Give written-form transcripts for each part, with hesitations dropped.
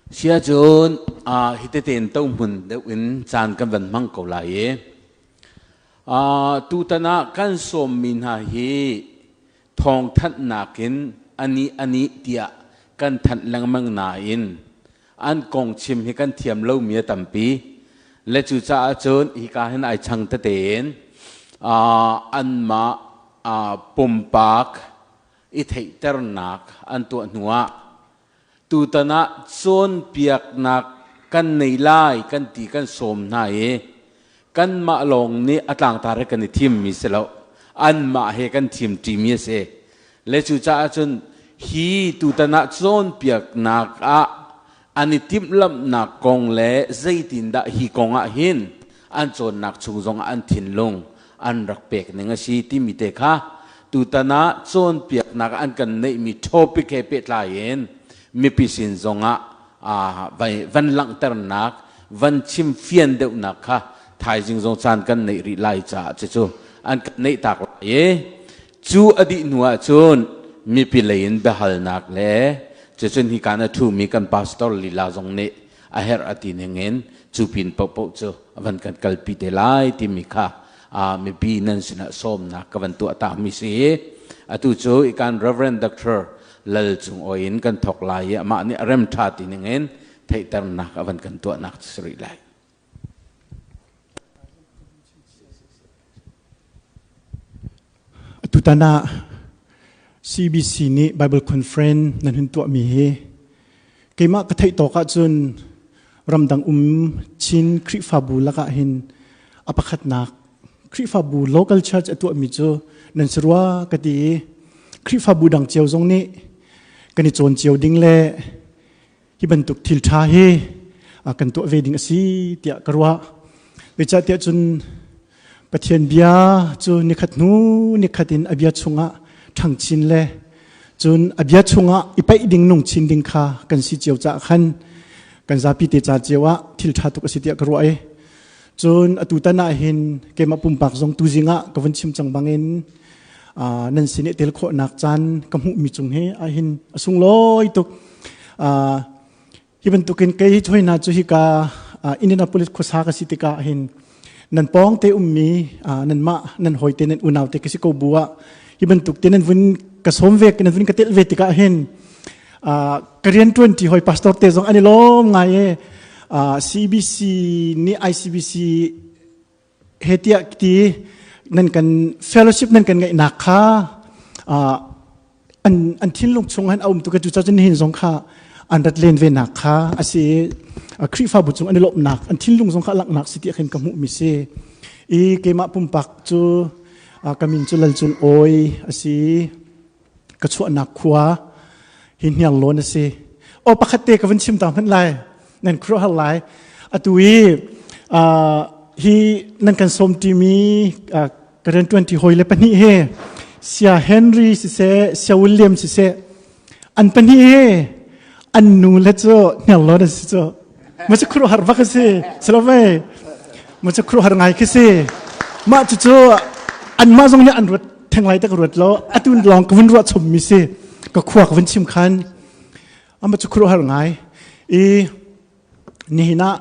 Sia cun hi tete in tohmun deuh in caan kan van hmang ko lai i tutan ah kan sawmmi hna hi thawngthanhnak in ani ani tiah kan thanh lengmang nain an kong chim hi kan thiam lomi a tampi. Le cucaah cun hika hin ai chang tete in anmah pumpak i theihternak an tuah hnuah tutan ah cawnpiaknak kan nei lai kan ti kan sawm hna i kanmah lawng nih a tlangtar he kan i thimmi si lo, anmah he kan thim ṭimi a si. Le cucaah cun hi tutan ah cawnpiaknak ah an i timhlamhnak kong le zeitindah hi kong ah hin an cawnnak chung zongah an thinlung an rak pek ning a si timi te kha tutan ah cawnpiaknak an kan neihmi topic he pehtlai in mipi sin zongah van langhternak, van chim fian deuhnak kha thaizing zong caan kan neih rih lai caah cucu an kan neih tak lai i cu a dih hnu ah cun mipi lei in biahalnak le cucun hi kan a ṭhumi kan pastor lila zong nih a herh a ti ning in cu pin paohpaoh cu a van kan kalpi te lai timi kha mipi nan sinah sawmnak ka van tuah ta mi si. Atu cu ikan Reverend Doctor Lal Cung Awi in kan thok lai i amah nih a rem ṭha ti ning in theihternak a van kan tuahnak si rih lai. Tutan ah CBC nih Bible Conference nan hun tuahmi hi keimah ka theih tawk ahcun ramdang um Chin Khrihfabu lakah hin a pakhatnak Khrihfabu local church a tuahmi cu nan si rua ka ti i Khrihfabu dang cio zong nih kan i cawn cio ding le hi bantuk thil ṭha hi kan tuah ve ding a si tiah ka ruah. Zeicahtiah cun Pathian bia cu nikhat hnu nikhat in a bia chungah ṭhang chin le cun a bia chungah i paih ding nung chin ding kha kan si cio caah khan kan zapi te ca cio ah thil ṭha tuk a si tiah ka ruah i cun atu tan ah hin keimah pumpak zong tuzing ah ka vun chim cang bangin nan sin i tel khawhnak caan ka hmuhmi cung hi ahhin a sunglawi tuk. Hi bantukin kei hi choi hna cu hika Indianapolis khuasa ka si tikah hin nan pawng te ummi nan mah nan hawi te nan unau te ka si ko bu ah hi bantuk te nan vun ka sawm ve, nan vun ka tel ve tikah hin ka rian tuan ti hoi pastor te zong an i lawm ngai e. CBC nih ICBC he tiah ti nan kan fellowship nan kan ngeihnak kha an an thinlung chung han a um tu ka cu cun hin zong kha an rat len ve nak kha asi. Khrihfabu chung an i lawmhnak an thinlung zong kha langhnak si ti khin ka hmuh mi si i keimah pumpak cu ka min cu Lal Cung Awi asi. Ka chuahnak khua hi Hniarlawn a si. O pakhat te ka vun chim ta hmanh lai, nan khuaruahhar lai. Atu i hi nan kan sawm timi ka rian ṭuanṭi hawi le pahnih he, Sia Henry siseh, Sia William siseh, an pahnih he an nu le cu Hniarlawn an si cu. Ma cu khuaruahhar bak a si silomei ma cu khuaruahhar ngai khi si. Mah cucu anmah zong nih an ruat theng lai tak ruat lo, atu lawng ka vun ruah chom mi si. Ka khua ka vun chim khan ama cu khuaruahhar ngai i nihin ah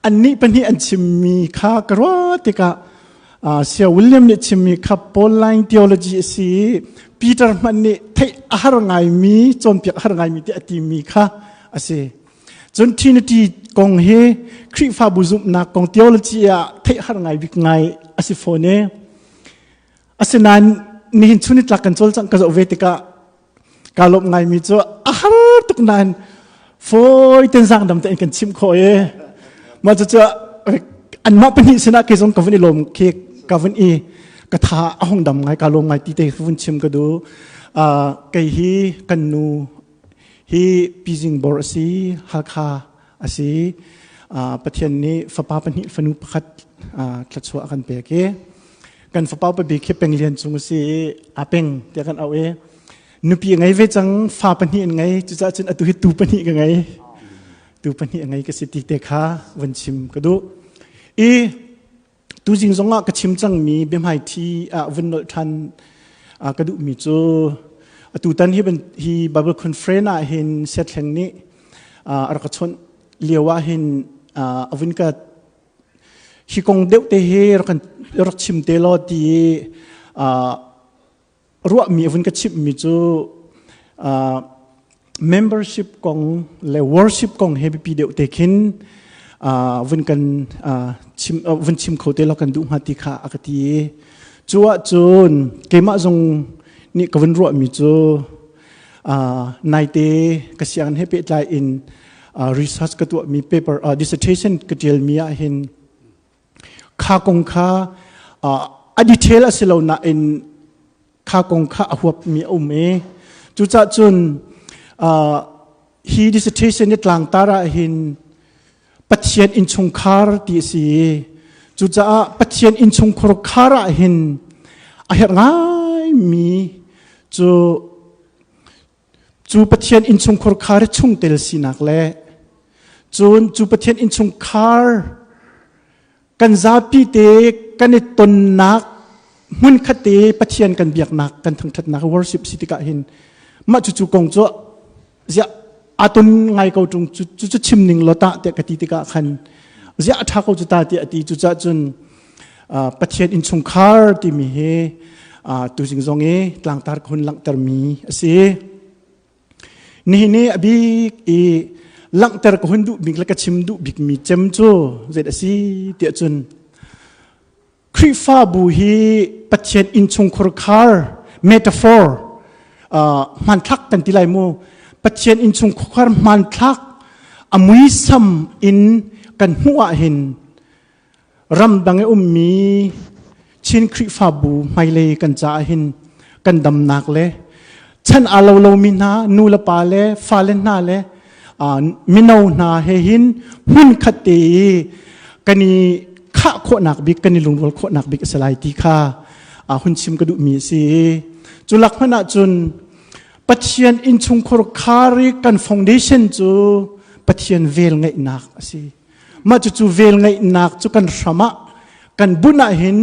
annih pahnih an chimmi kha ka ruah tikah Sia William nih chimmi kha Pauline theology a si i Peter hmanh nih theih a har ngaimi, cawnpiak a har ngaimi ti a timi kha a si. Cun Trinity kong hi Khrihfabu zumhnak kong theology ah theih har ngai bik ngai a si fawn i asinain nihin chun tlak kan cawlcangh ka zoh ve tikah ka lawmh ngaimi cu a har tuk nain fawi ten zaangdam tein kan chimh khawh i mah cucu anmah pahnih sinah kei zong ka vun i lawm khi ka vun i ka tha a hung dam ngai, ka lawm ngai ti te vun chim ka duh. Kei hi kan nu hi Pizing bor a si, Halkha a si. Pathian nih fapa pahnih fanu pakhat thluachuah a kan pek i kan fapa pabik hi Penglian Cung a si i a peng tiah kan auh i nupi a ngei ve cang, fa pahnih an ngei. Cucaah cun atu hi tu pahnih ka ngei, tu pahnih a ngei ka si ti te kha van chim ka duh. I tuzing zong ah ka chim cangmi biahmaithi ah vun nolh ṭhan ka duhmi cu atu tan hi hi Bible conference ah hin Siathleng nih A rak ka chawnh lio ah hin a vun ka hi kong deuh te hi rak kan rak chim te law ti ruahmi a vun ka chimhmi cu membership kong le worship kong he biapi deuh te khin vun kan chim vun chim kho te law kan duh hnga ti kha a ka ti i cu ahcun keimah zong nih ka vun ruahmi cu naite ka sianginn he pehtlai in research ka tuahmi paper dissertation ka ṭialmi ah hin kha kong kha a detail a si lo nain kha kong kha a huapmi a um i cucah cun hi dissertation i tlangtar ah hin Pathian innchungkhar ti a si i cucaah Pathian innchungkhar khar ah hin a herh ngaimi cu cu Pathian innchungkhar khar i chungtel sinak le cun cu Pathian innchungkhar kan zapi te kan i tonnak hmunkhat te Pathian kan biaknak kan thangṭhatnak worship si tikah hin mah cucu kong cu ziah aa ton ngai ko ṭung cu cu chim ning law tah tiah ka ti tikah khan ziah a ṭha ko cu ta tiah a ti. Cucaah cun Pathian innchungkhar timi hi tuzing zong i tlangtar ka hun langhtermi a si. Nihin i a bik i langhter ka hun duh bik le ka chim duh bikmi cem cu zei a si tiah cun Khrihfabu hi Pathian innchungkhar khar metaphor hmanthlak kan ti lai mu. Pathian innchungkhar hmanthlak a muisam in kan hmuh ah hin ramdang i ummi Chin Khrihfabu hmailei kan caah hin kan damnak le chan aa lo lomi hna nu le pa le fale hna le mino hna he hin hmun khat te i kan i khah khawhnak bik, kan i lungrual khawhnak bik a si lai ti kha hun chim ka duhmi a si. Cu lak hmanh ah cun Pathian innchungkhar khar i kan foundation cu Pathian vel ngeihnak a si. Mah cucu vel ngeihnak cu kan hram ah kan bunh ah hin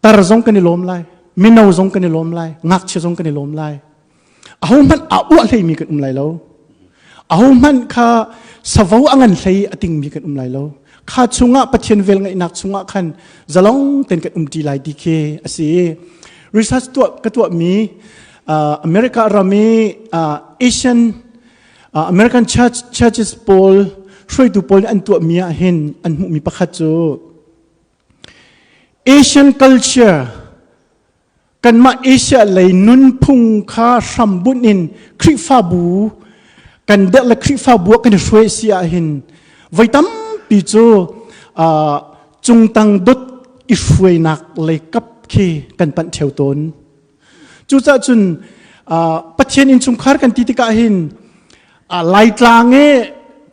tar zong kan i lawm lai, mino zong kan i lawm lai, ngakchia zong kan i lawm lai. Ahohmanh aa uah hleimi kan um lai lo. Ahohmanh kha savo a ngan hlei a tingmi kan um lai lo. Kha chungah Pathian vel ngeihnak chungah khan zalong ten kan um ṭi lai ti khi a si. Research tuah ka tuahmi America ram i Asian American church churches pawl hruaitu pawl nih an tuahmi ah hin an hmuhmi pakhat cu Asian culture, kanmah Asia lei nunphung kha hrambunh in Khrihfabu kan derh le Khrihfabu ah kan i hruai si ahhin voi tampi cu cungtang dot i hruainak lei kap khi kan panh ṭheo tawn. Cucaah cun Pathian innchungkhar kan ti tikah hin Laitlang i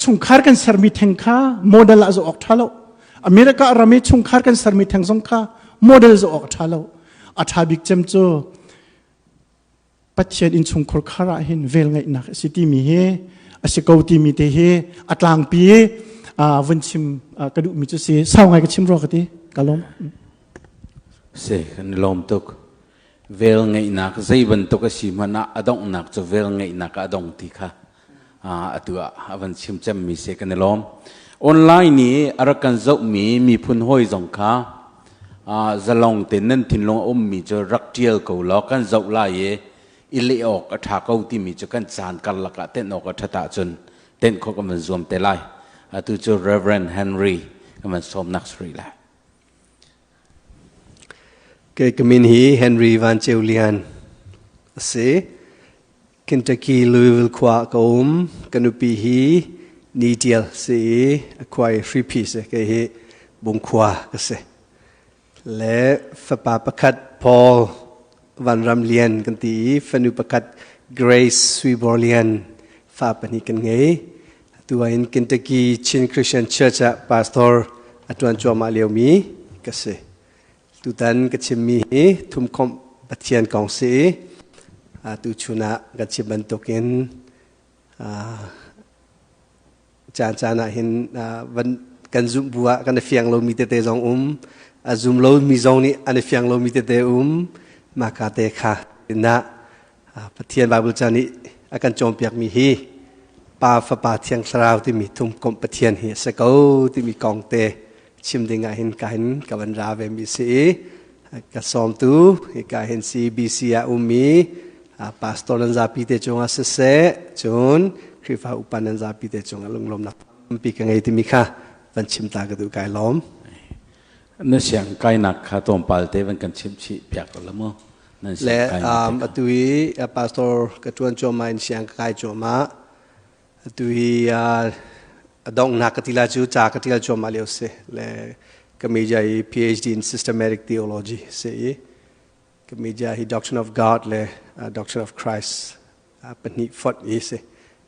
chungkhar kan sermi theng kha model ah zoh awk ṭha lo. America ram i chungkhar kan sermi theng zong kha model zoh awk a ṭha lo. A ṭha bik cem cu Pathian innchungkhar khar ah hin vel ngeihnak a si timi hi a si ko timi te hi a tlangpi vun chim ka duhmi cu si. Sau ngai ka chim rua ka ti. Ka lawm. Si, kan lawm tuk. Vel ngeihnak zei bantuk a si hmanh ah a donghnak cu vel ngeihnak ah a dong ti kha atu ah a van chim cemmi si. Kan i lawm. Online i a rak kan zohmi miphun hawi zong kha zalong tein nan thinlung a ummi cu rak ṭial ko law kan zoh lai i i leh awk a ṭha ko timi cu kan caan karlak ah tenh awk a ṭhat ahcun tenh khawh kan van zuam te lai. Atu cu Reverend Henry kan van sawmnak suri lai. Kei ka min hi Henry Van Ceu Lian a si. Kentucky Louisville khua ah ka um. Ka nupi hi Ni Tial si i a khua i Hriphi si. Kei hi Bungkhua ka si. Le fapa pakhat Paul Van Ram Lian kan ti i fanu pakhat Grace Suibor Lian fa pahnih kan ngei. Atu ah hin Kentucky Chin Christian Church ah pastor a ṭuan cuahmah liomi ka si. Tutan ka chimmi hi thumkhawmh Pathian kong si i tuchun ah kan chim bantukin caan caan ah hin van kan zumh bu ah kan i fiang lomi tete zong um, a zum lomi zong nih an i fiang lomi tete um, mah ka te kha na Pathian Bible ca nih a kan cawnpiakmi hi. Pa Fapa Thiang Thlarau timi thumkomh Pathian hi a si ko timi kong te chim ding ah hin ka hin ka van ra ve mi si i ka sawmtu hika hin CBC ah ummi pastor nan zapi te cungah siseh cun Khrihfa upa nan zapi te cungah lunglawmnak tampi ka ngei timi kha van chim ta ka duh kai lawm. Na siang kainak kha tlawmpal te van kan chim chih piak ko la mu. Nan Le atu i pastor ka tuan cuahmah in siang ka kai cuahmah. Atu hi a donghnak ka ti lai cu ca ka tial cuahmah lio si. Le ka major hi PhD in systematic theology si i ka major hi Doctrine of God le Doctrine of Christ pahnih fonh i si.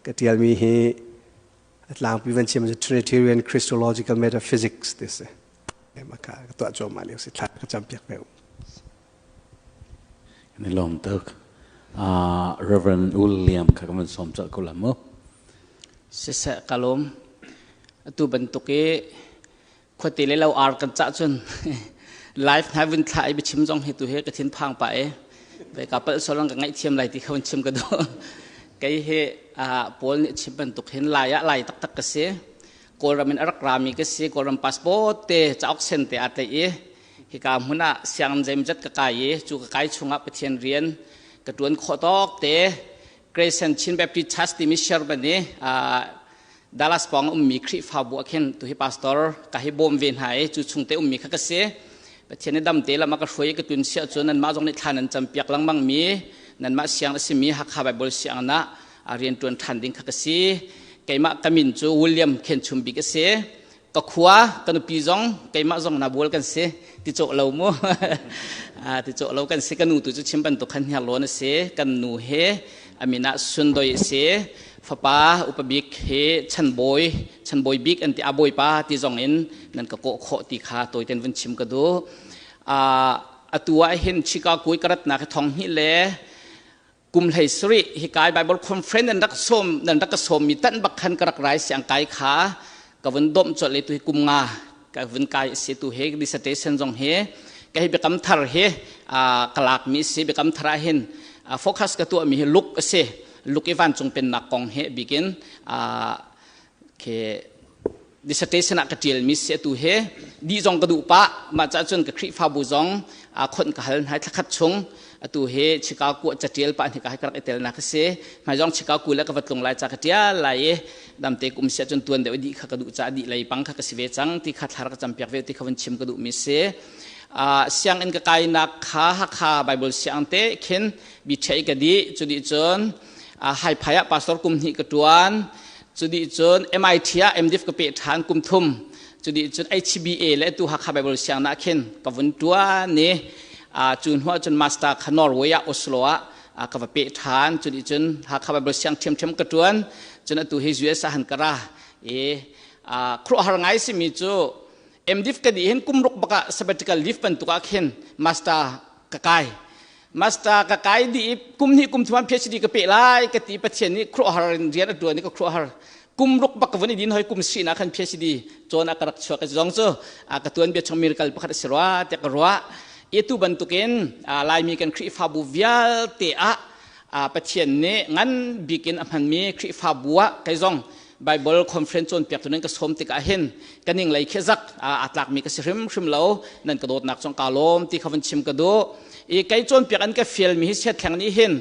Ka tialmi hi a tlangpi van chim cu Trinitarian Christological Metaphysics ti si. Maka ka tuah cuahmah lio si thla ka cam piak ve. Kan i lawm tuk. Reverend William kha kan van sawm colh ko la mu. Siseh ka lawm. Atu bantuk i khuate le lo ar kan cah cun live hna vun thlah i biachim zong hi tu hi ka thin phang pah i ve ka palh solang ka ngaihthiam lai ti kha vun chim ka duh. Kei hi Paul nih chim bantuk hin lai ah lai taktak ka si. Kawlram in a rak rami ka si. Kawlram passport te cauk sen te aa tlaih i hika hmun ah sianginn zeimawzat ka kai i cu ka kai chungah Pathian rian ka ṭuan khawh tawk te Crescent Chin Baptist Church timi Sherman i Dallas pawng ummi Khrihfabu ah khin tuhi pastor ka hi bawm ve hna i cu chungte ummi kha ka si. Pathian nih damte lam a ka hruai i ka tun siah cun nanmah zong nih thla nan campiak lengmang mi nanmah siang a simi Hakha Bible sianginn ah rian ṭuan ṭhan ding kha ka si. Keimah ka min cu William Khen Chum Bik a si. Ka khua ka nupi zong keimah zong na bual kan si ti cawh lo mu ti cawh lo kan si ka nu tu cu chim bantuk khan hniar lawn a si kan nu he amin ah sundoi a si fapa upa bik he chanbawi chanbawi bik an ti a bawipa ti zong in nan ka kawh khawh ti kha tawiten vun chim ka duh atu ah hin Chicago i ka ratnak hi thong hnih le kum hlei sarih hikai Bible conference nan rak sawm nan rak ka sawm mi tan bak khan ka rak rai siang kai kha ka vun domh colh le tu hi kum nga ka vun kai si tu he dissertation zong he ka hi biakam thar he ka lak mi si biakam thar ah hin focus ka tuah mi hi luk a si luk i vancung pennak kong he bikin ke dissertation ah ka ṭialmi si atu he dih zong ka duh pah mah cah cun ka Khrihfabu zong khonh ka hal hna thlakhat chung atu he Chicago ah caṭial pah hnika ka rak i telnak a si hmai zong Chicago le ka va tlung lai ca ka ṭial lai i damte kum sia cun tuan deuh dih kha ka duh ca dih lei pang kha ka si ve cang ti kha thlar ka campiak ve ti kha vun chim ka duh mi si sianginn ka kainak kha Hakha Bible siang te khin bi ṭhei ka dih cu dih cun Haiphai ah pastor kum hnih ka ṭuan Cu dih cun MIT ah MDiv ka peh ṭhan kum thum. Cu dih cun HBA le tu Hakha Bible sianginn ah khin ka vun ṭuan i cu hnu ah cun master kha Norway ah Oslo ah ka va peh ṭhan. Cu dih cun Hakha Bible siang ṭhiamṭhiam ka ṭuan. Cun atu hi US ah han ka ra i khuaruahhar ngai simi cu MDiv ka dih hin kum ruk bak ah sabbatical leave bantuk ah khin master ka kai. Master ka kai dih i kum hnih kum thum ah PhD ka peh lai ka ti Pathian nih khuaruahhar in rian a ṭuan i ka khuaruahhar kum ruk bak ka vun i din hoi kum sinak khan PhD cawn ah ka rak chuak i zong cu ka tuan bia chung miracle pakhat a si rua tiah ka ruah i tu bantukin Laimi kan Khrihfabu vialte ah Pathian nih ngan bik in a hmanmi Khrihfabu ah kei zong Bible conference cawnpiak tu nan ka sawm tikah hin ka ning lei khi zak aa tlakmi ka si hrimhrim lo nan ka dawtnak cong ka lawm ti kha vun chim ka duh i kei cawnpiak an ka fialmi hi siathleng nih hin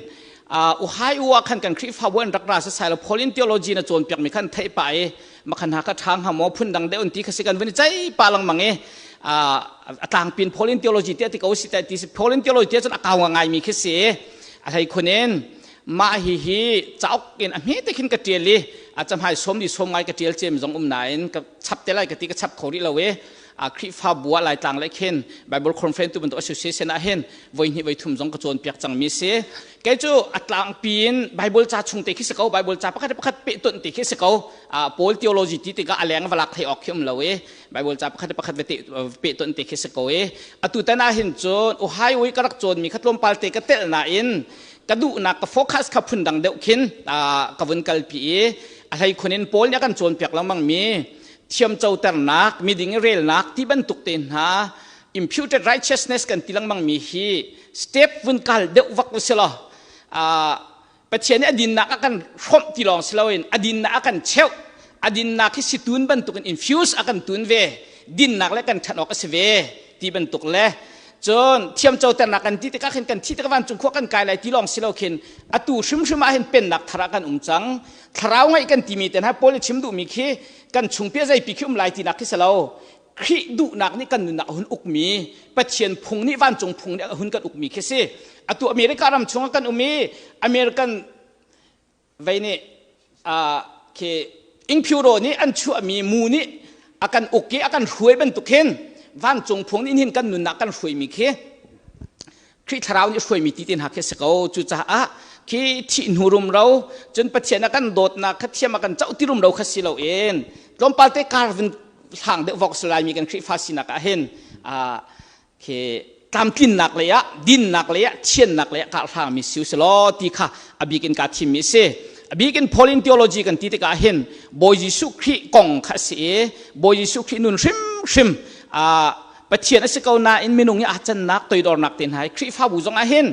uhai u ah khan kan Khrihfabu an rak ra sa sai lo Pauline theology na cawnpiak mi khan theih pa i makhan ha ka ṭhang ha maw phun dang deuh ti kha si kan vun i cei pa lengmang i a tlangpin Pauline theology ti ti ko si ti si Pauline theology ti cun a kau ngai mi khi si a hlei khun in mah hi hi cauk in a hme te khin ka ṭial i a camhai som ni som ngai ka ṭial cem zong um nain ka chap te lai ka ti ka chap kho rih lo i a Khrihfabu ah Laitlang le khin Bible Conference tu bantuk association ah hin voi hnih voi thum zong ka cawnpiak cangmi si kei cu a tlangpi in Bible ca chung te khi si ko Bible ca pakhat pakhat pehtonh te khi si ko Paul theology ti tikah a leng valak thei awk khi um lo i Bible ca pakhat pakhat pehtonh te khi si ko i atu tan ah hin cun uhai ui ka rak cawnmi kha tlawmpal te ka telh nain ka duhnak ka focus kha phundang deuh khin ka vun kalpi i a hlei khun in Paul nih a kan cawnpiak lengmang mi thiamcoternak miding i relnak ti bantuk te hna imputed righteousness kan ti lengmang mi hi step vun kal deuh vak u si law. Pathian nih a dinnak a kan hrawmh ti lawng si loin a dinnak a kan cheuh. A dinnak hi situn bantukin infuse a kan tun ve. Dinnak le kan ṭhan awk a si ve ti bantuk le cun thiamcoternak kan ti tikah khin kan thi tikah vancung khua kan kai lai ti lawng si lo khin atu hrimhrim ah hin pennak thar ah kan um cang. Thlarau ngeih kan timi te hna Paul i chim duhmi khi kan chungpi a zeipi khi um lai tinak khi si lo. Khrih duhnak nih kan nunnak a hun ukmi Pathian phung nih vancung phung nih a hun kan ukmi khi si. Atu America ram chungah kan um i American vei nih khi ingphyuro nih an chuahmi mu nih a kan uk i a kan hruai bantuk hin vancung phung nih hin kan nunnak kan hruaimi khi Khrih thlarau nih hruaimi ti te hna khi si ko. Cucaah khi thih hnu rumro cun Pathian a kan dawtnak kha thiam a kan coh ti rumro kha si loin tlawmpal te kar vun hlang deuh vok laimi kan Khrihfa sinak ah hin khi tlamtlinnak lei ah dinnak lei ah thiannak lei ah kah hlangmi si usih law ti kha a bik in kaa thimmi a si. A bik in Pauline theology kan ti tikah hin Bawi Jesuh Khrih kong kha a si i Bawi Jesuh Khrih nun hrimhrim Pathian a si ko nain minung i aa cannak toidornak te hna hi Khrihfabu zong ah hin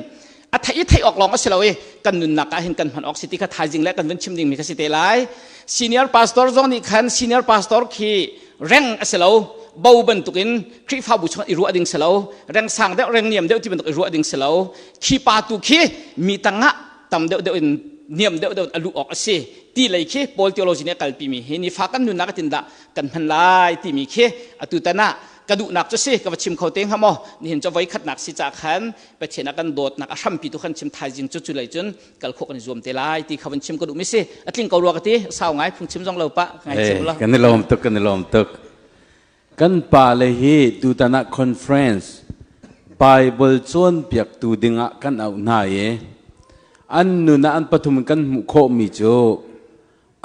a theih i theih awk lawng a si lo i kan nunnak ah hin kan hman awk si ti kha thaizing le kan vun chim dingmi kha si te lai. Senior pastor zong nih khan senior pastor khi reng a si lo bo bantukin Khrihfabu chung i ruah ding si lo reng sang deuh reng niam deuh ti bantuk i ruah ding si lo khi pa tu khi mi tangah tam deuh deuh in niam deuh deuh in a luh awk a si ti lei khi Paul theology nih a kalpi mi hi nifa kan nunnak a tin dah kan hman lai timi khi atu tan ah ka duhnak cu si ka va chim kho te hnga maw nihin cu voi khatnak si ca khan Pathian a kan dawtnak a hrampi tu khan chim thaizing cu cu lei cun kal khawh kan i zuam te lai ti kha van chim ka duh mi si a tling ko rua ka ti sau ngai phung chim zong lo pa ngai chim lo kan i lawm tuk kan i lawm tuk kan pa le hi tutan ah conference Bible cawnpiaktu dingah kan auh hna i an nun ah an pathum kan hmuh khawhmi cu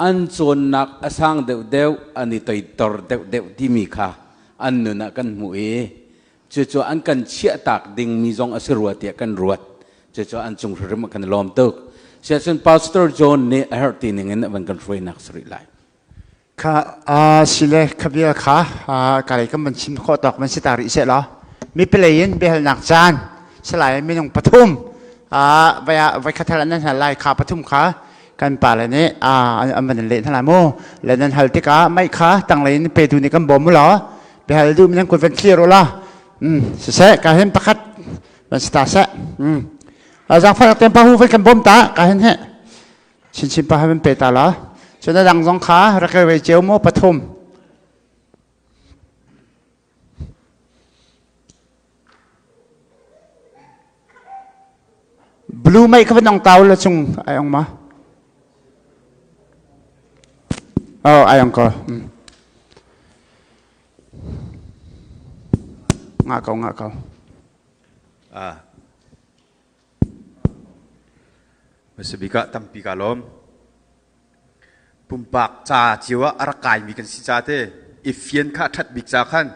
an cawnnak a sang deuhdeuh an i toitor deuhdeuh timi kha an nun ah kan hmuh i cucu an kan chiahtak dingmi zong a si rua tiah kan ruat. Cucu an cung hrim kan i lawm tuk. Siahcun Pastor John nih a herh ti ning in van kan hruainak si rih lai. Kha sile khabia kha ka lei kan van chim khawh tawk van si ta rih seh law mi pelei in biahalnak caan salai minung pathum vai vai khathal an hal lai kha pathum kha kan pale nih an van leh hna lai mu le nan hal tikah mei kha tanglei in petu nih kan bawm mu law biahal duh mi nan kut van clear u la siseh ka hin pakhat van si ta seh zaangfah tem pa hu van kan bawm ta ka hin he chinchin pa han pe ta la cun a dang zong kha rak ve ceu mu pathum Blue mei kha van ong tau la chung ai ong ma? Oh, ai ong ko. Nga ko, nga ko. Ah. Masabika tampi ka lawm. Pumpak ca cio ah a rak kaimi kan si ca te i fian kha a ṭhat bik ca khan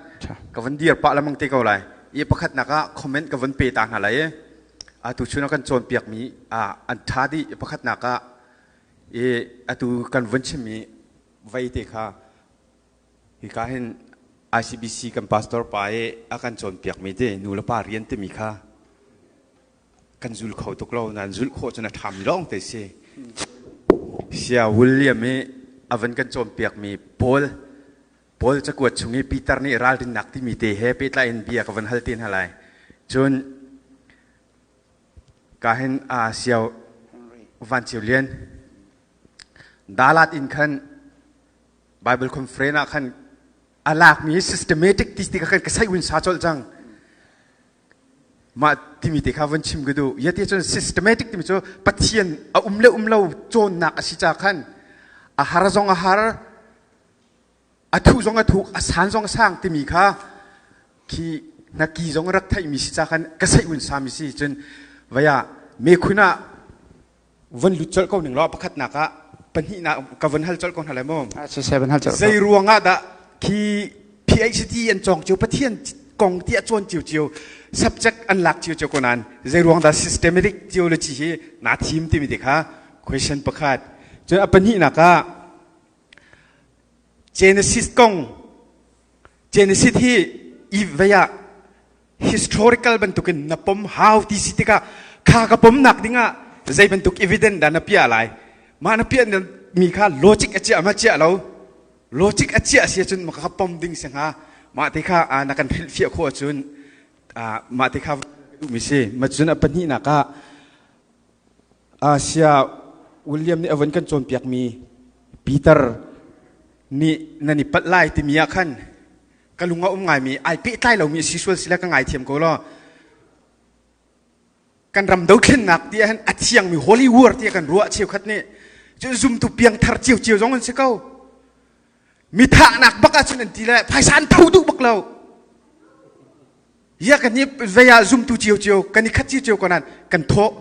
ka van dir pah lengmang te ko lai. I pakhatnak ah comment ka van pe ta hna lai i atu chun ah kan cawnpiakmi ah an ṭha dih. Pakhatnak ah i atu kan vun chimmi vei te kha hika hin ICBC kan pastor pa i a kan cawnpiakmi te nu le pa rian timi kha kan zul kho tuk lo nain zulh khawh cun a ṭhami lawng te si. Sia William i a van kan cawnpiakmi Paul Paul cakuat chung i Peter nih ralrinnak timi te he pehtlai in bia ka van hal te hna lai. Cun ka hin a siao Van Ceu Lian Dalat in khan Bible conference ah khan a lakmi systematic ti ti kha ka sai un sa colh cang. Mah timi te kha von chim ka duh. Yati cun systematic timi cu Pathian a um le um lo cawnnak a si ca khan a har zong a har, a thuh zong a thuk, a san zong a sang timi kha khi hnaki zong rak theihmi si ca khan ka seih un sami si cun vaya mekhun ah von lut colh ko ning law pakhatnak ah pahnihnak ka von hal colh ko hna lai maw zei ruang ah dah khi PhD an cawng cio Pathian kong ti a cawn cio cio subject an lak cio cio ko nain zei ruang dah systematic theology hi naa thim timi te kha question pakhat cun a pahnihnak ah Genesis kong Genesis hi i vei ah historical bantukin na pom hau ti si tikah kha ka pomnak dingah Zei bantuk evidence dah na piah lai? Mah na piah mi kha logic a chiah ma chiah lo? Logic a chiah si ahcun mah kha pom ding si hnga. Mah te kha na kan hrilhfiah khawh ahcun mah te kha duhmi si. Ma cun a pahnihnak ah Asia William nih a von kan cawnpiakmi Peter nih nan i palh lai timi ah khan ka lung a um ngaimi ai pehtlai lomi si sual sile ka ngaithiam ko law kan ram dothlennak ti ahhin a thiangmi holy war ti kan ruah cheukhat nih cun zumtu piangthar ciocio zong an si ko. Mithahnak bak ahcun an ti le phaisa an tho duh bak lo. Ya kan hi vei ah zumtu ciocio kan i khat ciocio ko nain kan thawh.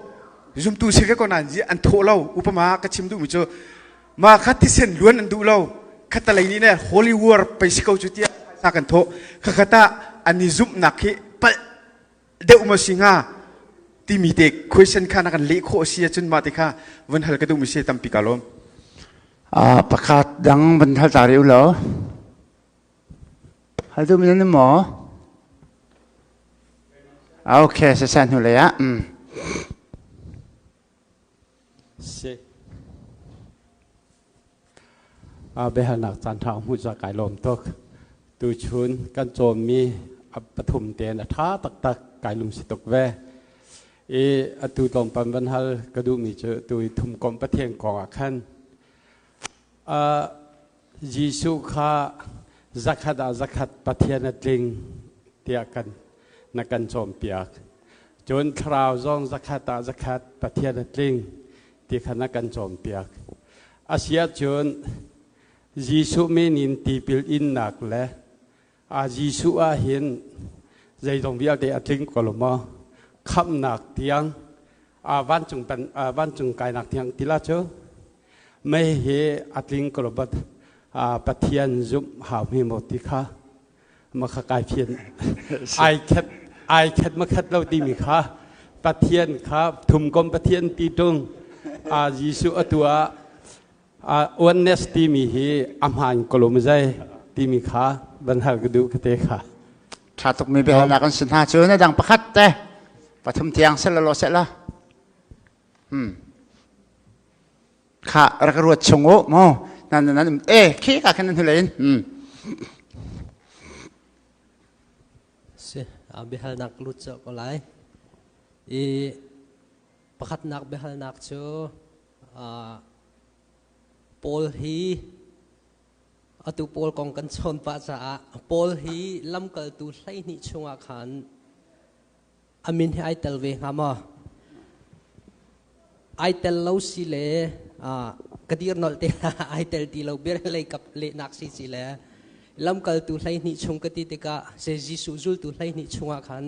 Zumtu si ve ko nain an thawh lo. Upama ka chim duhmi cu ma kha thisen luan an duh lo. Khatalei nih ne holy war pei si ko cu tiah phaisa kan thawh. Khakhat ah an i zumhnak hi palh deuh maw si hnga timi te question kha na kan leh khawh si ahcun mah te kha vun hal ka duhmi si tampi ka lawm. Pakhat dang van hal ta rih u law. Hal duhmi nan um maw? Okay, saseh hnu lei ah. Si. Biahalnak caan ṭha hmuh ca kai lawm tuk. Tuchun kan cawnmi a pathum tein a ṭha taktak kai lungsi tuk ve. I atu tlawmpal van hal ka duhmi cu tu i thumkomh Pathian kong ah khan Jesuh kha zakhat ah zakhat Pathian a tling tiah kan na kan cawnpiak. Cun thlarau zong zakhat ah zakhat Pathian a tling ti kha na kan cawnpiak. Asiahcun Jesuh min in tipil innak le a Jesuh ah hin zeizong vialte a tling ko lo maw? Khamhnak tiang vancung pan vancung kainak tiang tila cu mei hi a tling ko lo but Pathian zumh hau hme maw ti kha ma kha kai phian ai khat ai khat ma khat lo timi kha Pathian kha thumkom Pathian ti tung a Jesuh atu ah oneness timi hi a hmaan kolom zai timi kha van hal ka duh ka te kha. Tha tuk mi biahalnak an si hna cu na dang pakhat te pathum tiang sel lo seh la. Kha rak ruat chung u mo nan nan e khi ka khan nan hulein. Si biahalnak lut cho ko lai. I pakhatnak biahalnak cu Paul hi atu Paul kong kan chawn pah caah Paul hi lamkaltu 12 chungah khan a min hi ai tel ve hnga maw? Ai tel lo si le ka dir nolh te ai tel ti lo bir lei kap lehnak si si le lamkaltu 12 chung ka ti tikah se Jesuh zultu 12 chungah khan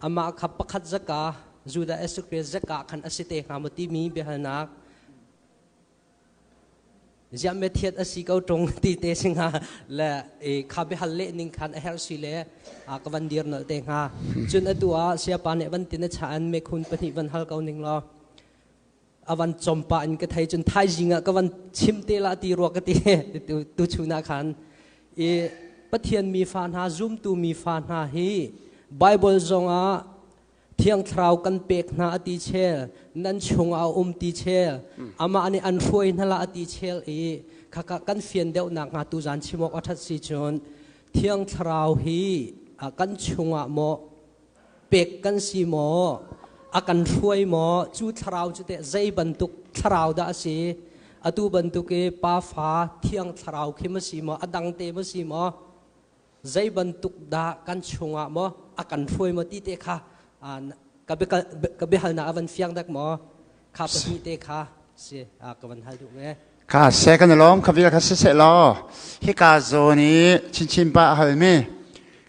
amah kha pakhat zaka Judah Isakriot zaka khan a si te hnga maw timi biahalnak ziah me thiat a si ko ṭung ti te si hnga le kha biahal leh ning khan a herh si le ka van dir nolh te hnga. Cun atu ah siapa nih van tin a cha an mekhun pahnih van hal ko ning law a van chompa in ka thei cun thaizing ah ka van chim te la ti rua ka ti tu chun ah khan i Pathian mi fa hna zumtu mi fa hna hi Bible zong ah Thiang Thlarau kan pek hna a ti chel nan chungah a um ti chel amah nih an hruai hna la a ti chel i khaka kan fian deuh nak hnga tuzan chim awk a ṭhat si cun Thiang Thlarau hi kan chungah maw pek kan si maw a kan hruai maw cu thlarau cu teh zei bantuk thlarau dah a si atu bantuk i pa fa Thiang Thlarau khi ma si maw a dang te ma si maw zei bantuk dah kan chungah maw a kan hruai maw ti te kha ka biahalnak a van fiang dak maw kha pahnih te kha si ka van hal duh ve. Kha se kan lawm kha vial kha si se law hika zawn i chinchin pa a halmi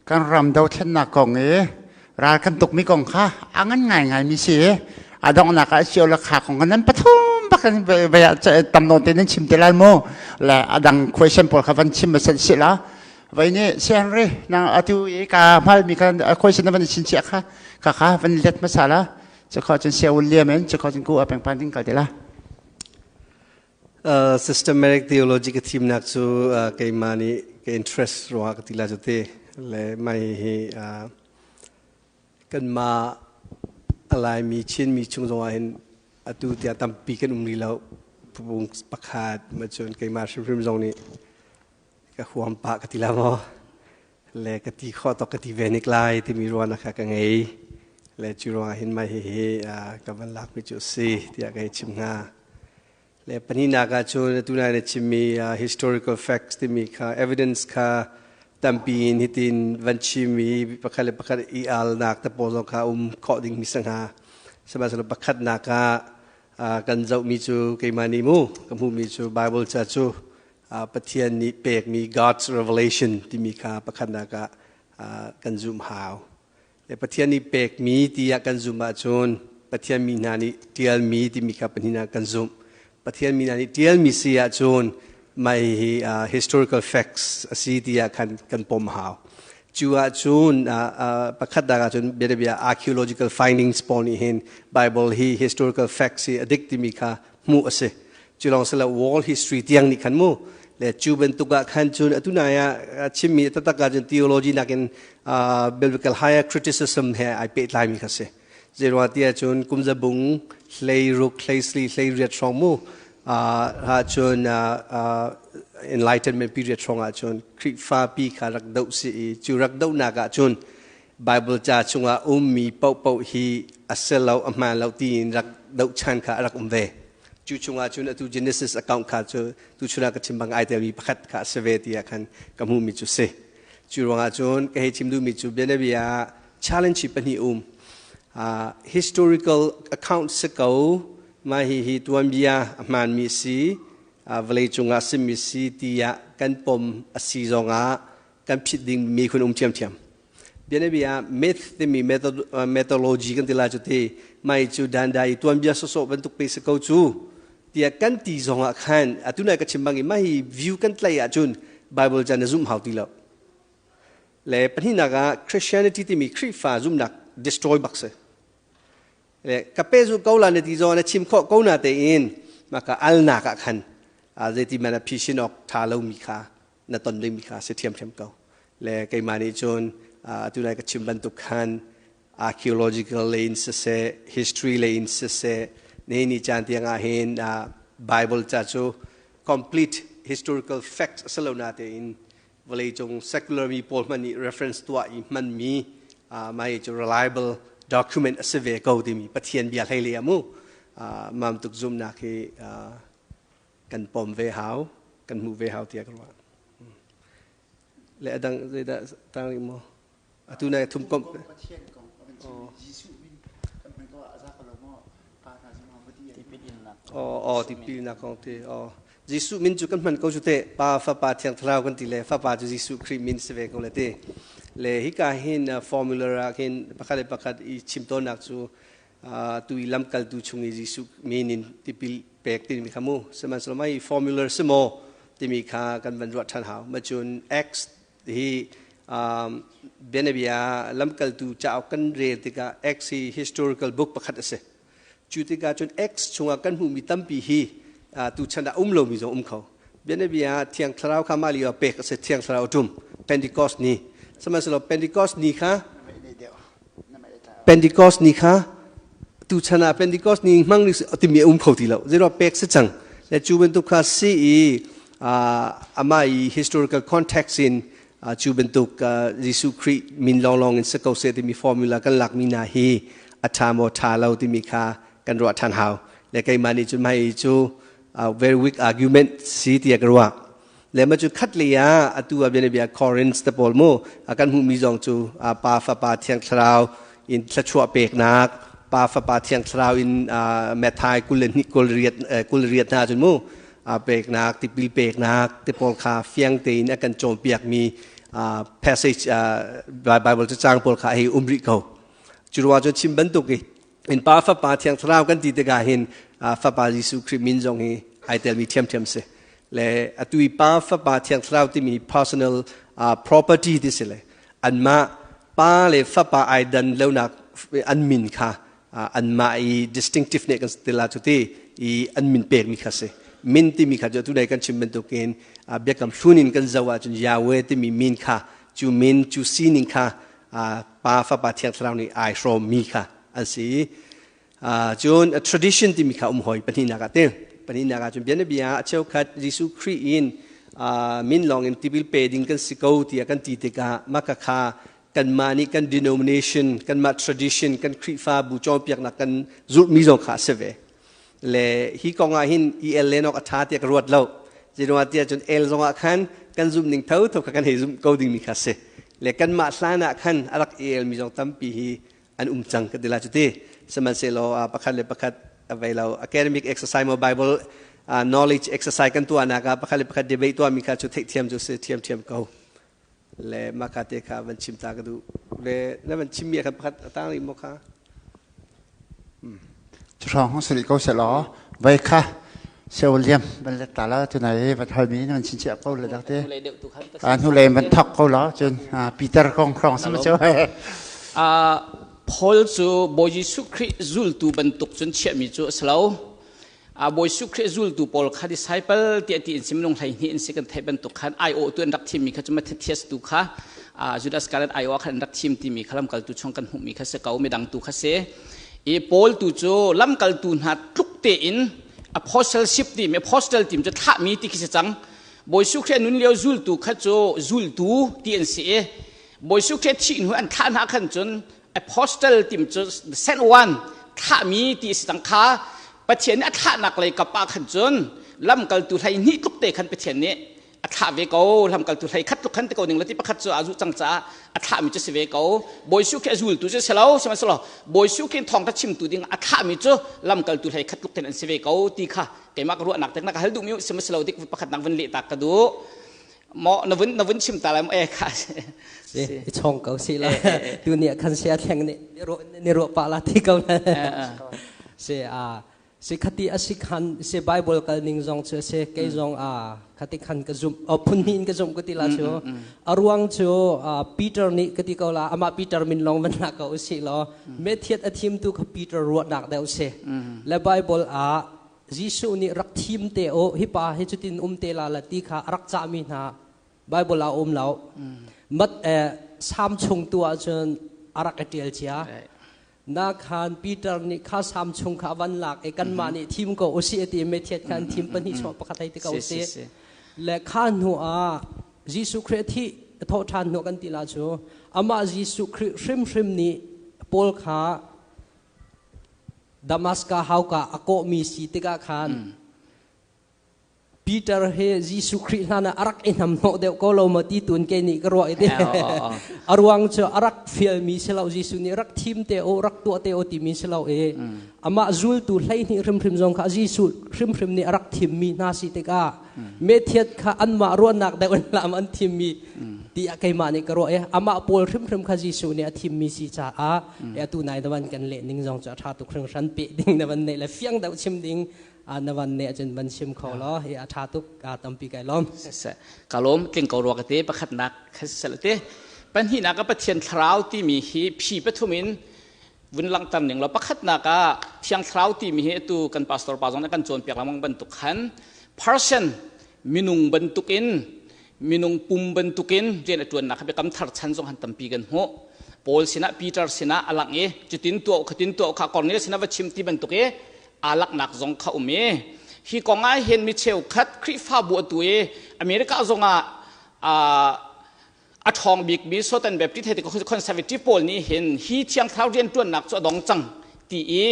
kan ram dothlennak kong i ral kan tukmi kong kha a ngan ngaingai mi si a donghnak ah sio le kha kong kan nan pathum bak in tam nawn te nan chim te lai mu le a dang question pawl kha van chim ma si la Vai nih sianri nang atu i ka hmalmi khan question na van chin chiah kha ka kha van let hmasa la cukho cun sia William in cukho cun ku a peng pan ding kal te la. Systematic theology ka thimnak cu keimah nih ka interest ruangah ka ti la cu te le mai hi kanmah a Laimi Chinmi chung zongah hin Atu tiah tampi kan um rih lo. Pung pakhat ma cun keimah hrimhrim zong nih ka huam pah ka ti la maw le ka ti khawh tok ka ti ve nik lai timi ruahnak kha ka ngei. Le cu ruangah hin mai hihi ka van lakmi cu a si tiah ka hei chim hnga. Le pahnihnak ah cun atu nai na chimmi historical facts timi kha evidence kha tampi in hitin van chim i pakhat le pakhat i alnak te pawl zong kha um khawh ding mi si hnga. Sihmanhsehlaw pakhatnak ah kan zohmi cu keimah nih mu ka hmuhmi cu Bible ca cu Pathian nih pekmi God's revelation timi kha pakhatnak ah kan zumh hau. Le Pathian nih pekmi tiah kan zumh ahcun Pathian mi hna nih ṭialmi timi kha pahnih ah kan zumh. Pathian mi hna nih ṭialmi si ahcun mai hi historical facts a si tiah khan kan pom hau. Cu ahcun pakhat dak ahcun bianabia archaeological findings pawl nih hin Bible hi historical facts hi a dik timi kha hmuh a si. Cu lawng silo world history tiang nih khan mu le cu bantuk ah khan cun atu nai ah chimmi taktak ah cun theology nakin biblical higher criticism he ai pehtlai mi kha si. Zeiruang ti ahcun kum zabung hlei ruk hlei sli hlei riat hrawng mu ha cun enlightenment period hrawng ah cun Khrihfa pi kha rak doh si i cu rak dohnak ah cun Bible ca chungah ummi paohpaoh hi a selo a hmaan lo tiin rak doh chan kha a rak um ve. Cu chungah cun atu Genesis account kha cu tuchun ah ka chim bang ai telmi pakhat kha a si ve tiah khan ka hmuhmi cu si. Cu ruangah cun ka hei chim duhmi cu bianabia ah challenge hi pahnih um. Historical account si ko, mah hihi tuanbia a hmaanmi si, vawlei cungah simi si tiah kan pom a si zongah kan phit ding mi khun um ṭhiamṭhiam. Bianabia ah myth timi mythology kan ti lai cu ti mai cu dandai tuanbia sawsawh bantuk pe si ko cu tiah kan ti zong ah khan atu nai ka chim bang i mah hi view kan tlai ahcun Bible ca na zumh hau ti lo. Le pahnihnak ah Christianity timi Khrihfa zumhnak destroy bak si. Le ka pe zu ko la na ti zong na chim khawh ko na tein maka alnak ah khan zeiti man a phisin awk tha lomi kha na ton dingmi kha si ṭhiamṭhiam ko. Le keimah nih cun atu nai ka chim bantuk khan archaeological lei in siseh, history lei in siseh, nihin ni caan tiang ah hin Bible ca cu complete historical facts a si lo natein vawleicung secular mi pawl hmanh nih reference tuah i hmanmi mah cu reliable document a si ve ko timi Pathian bia hlei le mu mam tuk zumnak hi kan pom ve hau kan hmuh ve hau tiah ka ruah le adang zeidah tang rih maw atu na thum komh Oh, tipilnak kong ti. Oh. Jesuh min cu kan hman ko cu te. Pa, Fapa, Thiang Thlarau kan ti le Fapa cu Jesuh Khrih min si ve ko le ti. Le hika hin formula ah khin pakhat le pakhat i chim tawnnak cu tu i lamkaltu chung i Jesuh min in tipil pek timi kha mu sihmanhsehlaw mai formula si maw timi kha kan van ruah ṭhan hau macun X hi bianabia lamkaltu cauk kan rel tikah X hi historical book pakhat a si cu tikah cun X chungah kan hmuhmi tampi hi tu chan ah um lomi zong um kho bianabia Thiang Thlarau kha mah lio pek a si Thiang Thlarau ṭum Pentecost ni sihmanhsehlaw Pentecost ni kha Pentecost ni kha tuchan ah Pentecost ni hmang timi a um kho ti lo. Zeiruah pek si cang. Le cu bantuk kha si i amah i historical context in cu bantuk Jesuh Khrih min lawnglawng in si ko seh timi formula kan lakmi hna hi a ṭha maw ṭha lo timi kha kan ruah ṭhan hau. Le keimah nih cun mah cu very weak argument si tiah ka ruah. Le ma cu khat lei ah atu ah bianabia Corinth te pawl mu a kan hmuhmi zong cu Pa Fapa Thiang Thlarau in thluachuah peknak Pa Fapa Thiang Thlarau in Matthai 22 28 hna cun mu peknak tipil peknak te pawl kha fiang tein a kan cawnpiakmi passage Bible cacang pawl kha hei um rih ko. Cu ruang cun chim bantuk i in Pa Fapa Thiang Thlarau kan ti tikah hin Fapa Jesuh Khrih min zong hi ai telmi ṭhiamṭhiam si. Le atu i Pa Fapa Thiang Thlarau timi personal property ti si le anmah pa le fapa ai dan lonak an min kha anmah i distinctive ne kan ti la cu ti i an min pekmi kha si. Min timi kha cu atu dai kan chim bantukin biakam hlun in kan zoh ahcun Yahweh timi min kha cu min cu sining kha Pa Fapa Thiang Thlarau nih ai hrawmmi kha an si. Cun a tradition timi kha um hoi pahnihnak ah te. Pahnihnak ah cun bianabia a cheukhat Jesuh Khrih in min lawng in tipil pe ding kan si ko tiah kan ti tikah maka kha kanmah nih kan denomination, kanmah tradition, kan Khrihfabu cawnpiaknak kan zulhmi zong kha a si ve. Le hi kong ah hin EL len awk a ṭha tiah ka ruat lo. Zeiruangah tiah cun El zong ah khan kan zumh ning thotho kha kan hei zumh ko dingmi kha a si. Le kanmah hlan ah khan a rak EL mi zong tampi hi an um cang ka ti la cu ti. Sihmanhsehlaw pakhat le pakhat a vei lo. Academic exercise mo Bible knowledge exercise kan tuahnak ah pakhat le pakhat debate tuahmi kha cu theihthiam cu si thiamthiam ko. Le maka te kha van chim ta ka duh. Le na van chimmi ah khan pakhat a tang rih maw kha? Cuhrawng hung si rih ko sehlaw voi kha seo liam van let ta la tunai van halmi nan chinchiah ko le dak te hnulei van thok ko la cun Peter kong hrawng sama cu. Paul cu Bawi Jesuh Khrih zultu bantuk cun chiahmi cu a si lo. Bawi Jesuh Khrih zultu pawl kha disciple tiah ti in sim lung hlei hnih in si kan theih bantuk khan aiawhtu an rak thimmi kha cu Matthias tu kha Judas Iscariot aiawh khan an rak thim timi kha lamkaltu chung kan hmuhmi kha si ko midang tu kha si. I Paul tu cu lamkaltu hna tluk tein apostleship timi apostle tim cu thlahmi ti khi si cang. Bawi Jesuh Khrih nun lio zultu kha cu zultu ti an si i Bawi Jesuh Khrih thih hnu an thlah hna khan cun apostle tim cu sent one thlahmi ti si cang kha. Pathian nih a thlahnak lei kap ah khan cun lamkaltu hlei hnih tluk te khan Pathian nih a thlah ve ko. Lamkaltu hlei khat tluk khan ti ko ning la ti pakhat cu a zuh cang caah a thlahmi cu si ve ko. Bawi Jesuh khi a zultu cu si lo, sihmanhsehlaw Bawi Jesuh khi thawngtha chimtu ding a thlahmi cu lamkaltu hlei khat tluk ten an si ve ko ti kha keimah ka ruahnak tek na ka hal duhmi sihmanhsehlaw dik pakhat nak vun leh tak ka duh mo na vun na vun chim ta lai mo e kha. I chong ko si la tu ni khan sia thleng ni ni ro pa la ti ko na se a si khati asi khan se Bible kal ning zong chu se ke zong a khati khan ka zum o phun hin ka zum ka ti la chu aruang chu Peter ni ka ti ko la ama Peter min long man na ko si lo me thiat a thim tu kha Peter ruat nak deuh se le Bible a Jesuh nih rak thim te o hi pa hi cutin um te la la ti kha rak cahmi hna Bible ah um lo. Mat Sam chung tu ahcun a rak i ṭial cia. Na khan Peter nih kha Sam chung kha van lak i kanmah nih thim ko usih ti Matthew khan thim pahnih chuah pakhat hei ti ko usih. Le kha hnu ah Jesuh Khrih thi thawh ṭhan hnu kan ti la cu amah Jesuh Khrih hrimhrim nih Paul kha Damascus hauka a kawhmi si tikah khan Peter he Jesuh Khrih hlan ah a rak i hnamhnawh deuh ko lo maw ti tun ke nih ka ruah i te. A ruang cu a rak fialmi si lo. Jesuh nih rak thim te o rak tuah te o timi si lo i amah zultu 12 hrimhrim zong kha Jesuh hrimhrim nih a rak thimmi hna si tikah Methiat kha anmah ruahnak deuh in lam an thimmi ti keimah nih ka ruah i amah pawl hrimhrim kha Jesuh nih a thimmi si caah atu nai na van kan leh ning zong cu a ṭha tuk hringhran. Peh ding na van neih le fiang deuh chim ding na van neih ahcun van chim kho law hi a ṭha tuk, tampi kai lawm. Ka lawm tling ko rua ka te. Pakhatnak kha sel te, pahnihnak ah Pathian thlarau timi hi phi pathum in vun langhter ning law, pakhatnak ah Thiang Thlarau timi hi atu kan pastor pa zong nih kan cawnpiak lengmang bantuk khan person minung bantukin, minung pum bantukin rian a ṭuannak kha Biakam Thar chan zong han tampi kan hmuh. Paul sinah, Peter sinah a langh i cutin tuah khatin tuah kha Cornelius sinah va chim ti bantuk i aa laknak zong kha um i hi kong ah hin mi cheukhat Khrihfabu atu i America zong ah a ṭhawng bikmi Southern Baptist he conservative pawl nih hin hi Thiang Thlarau rianṭuannak cu a dong cang ti i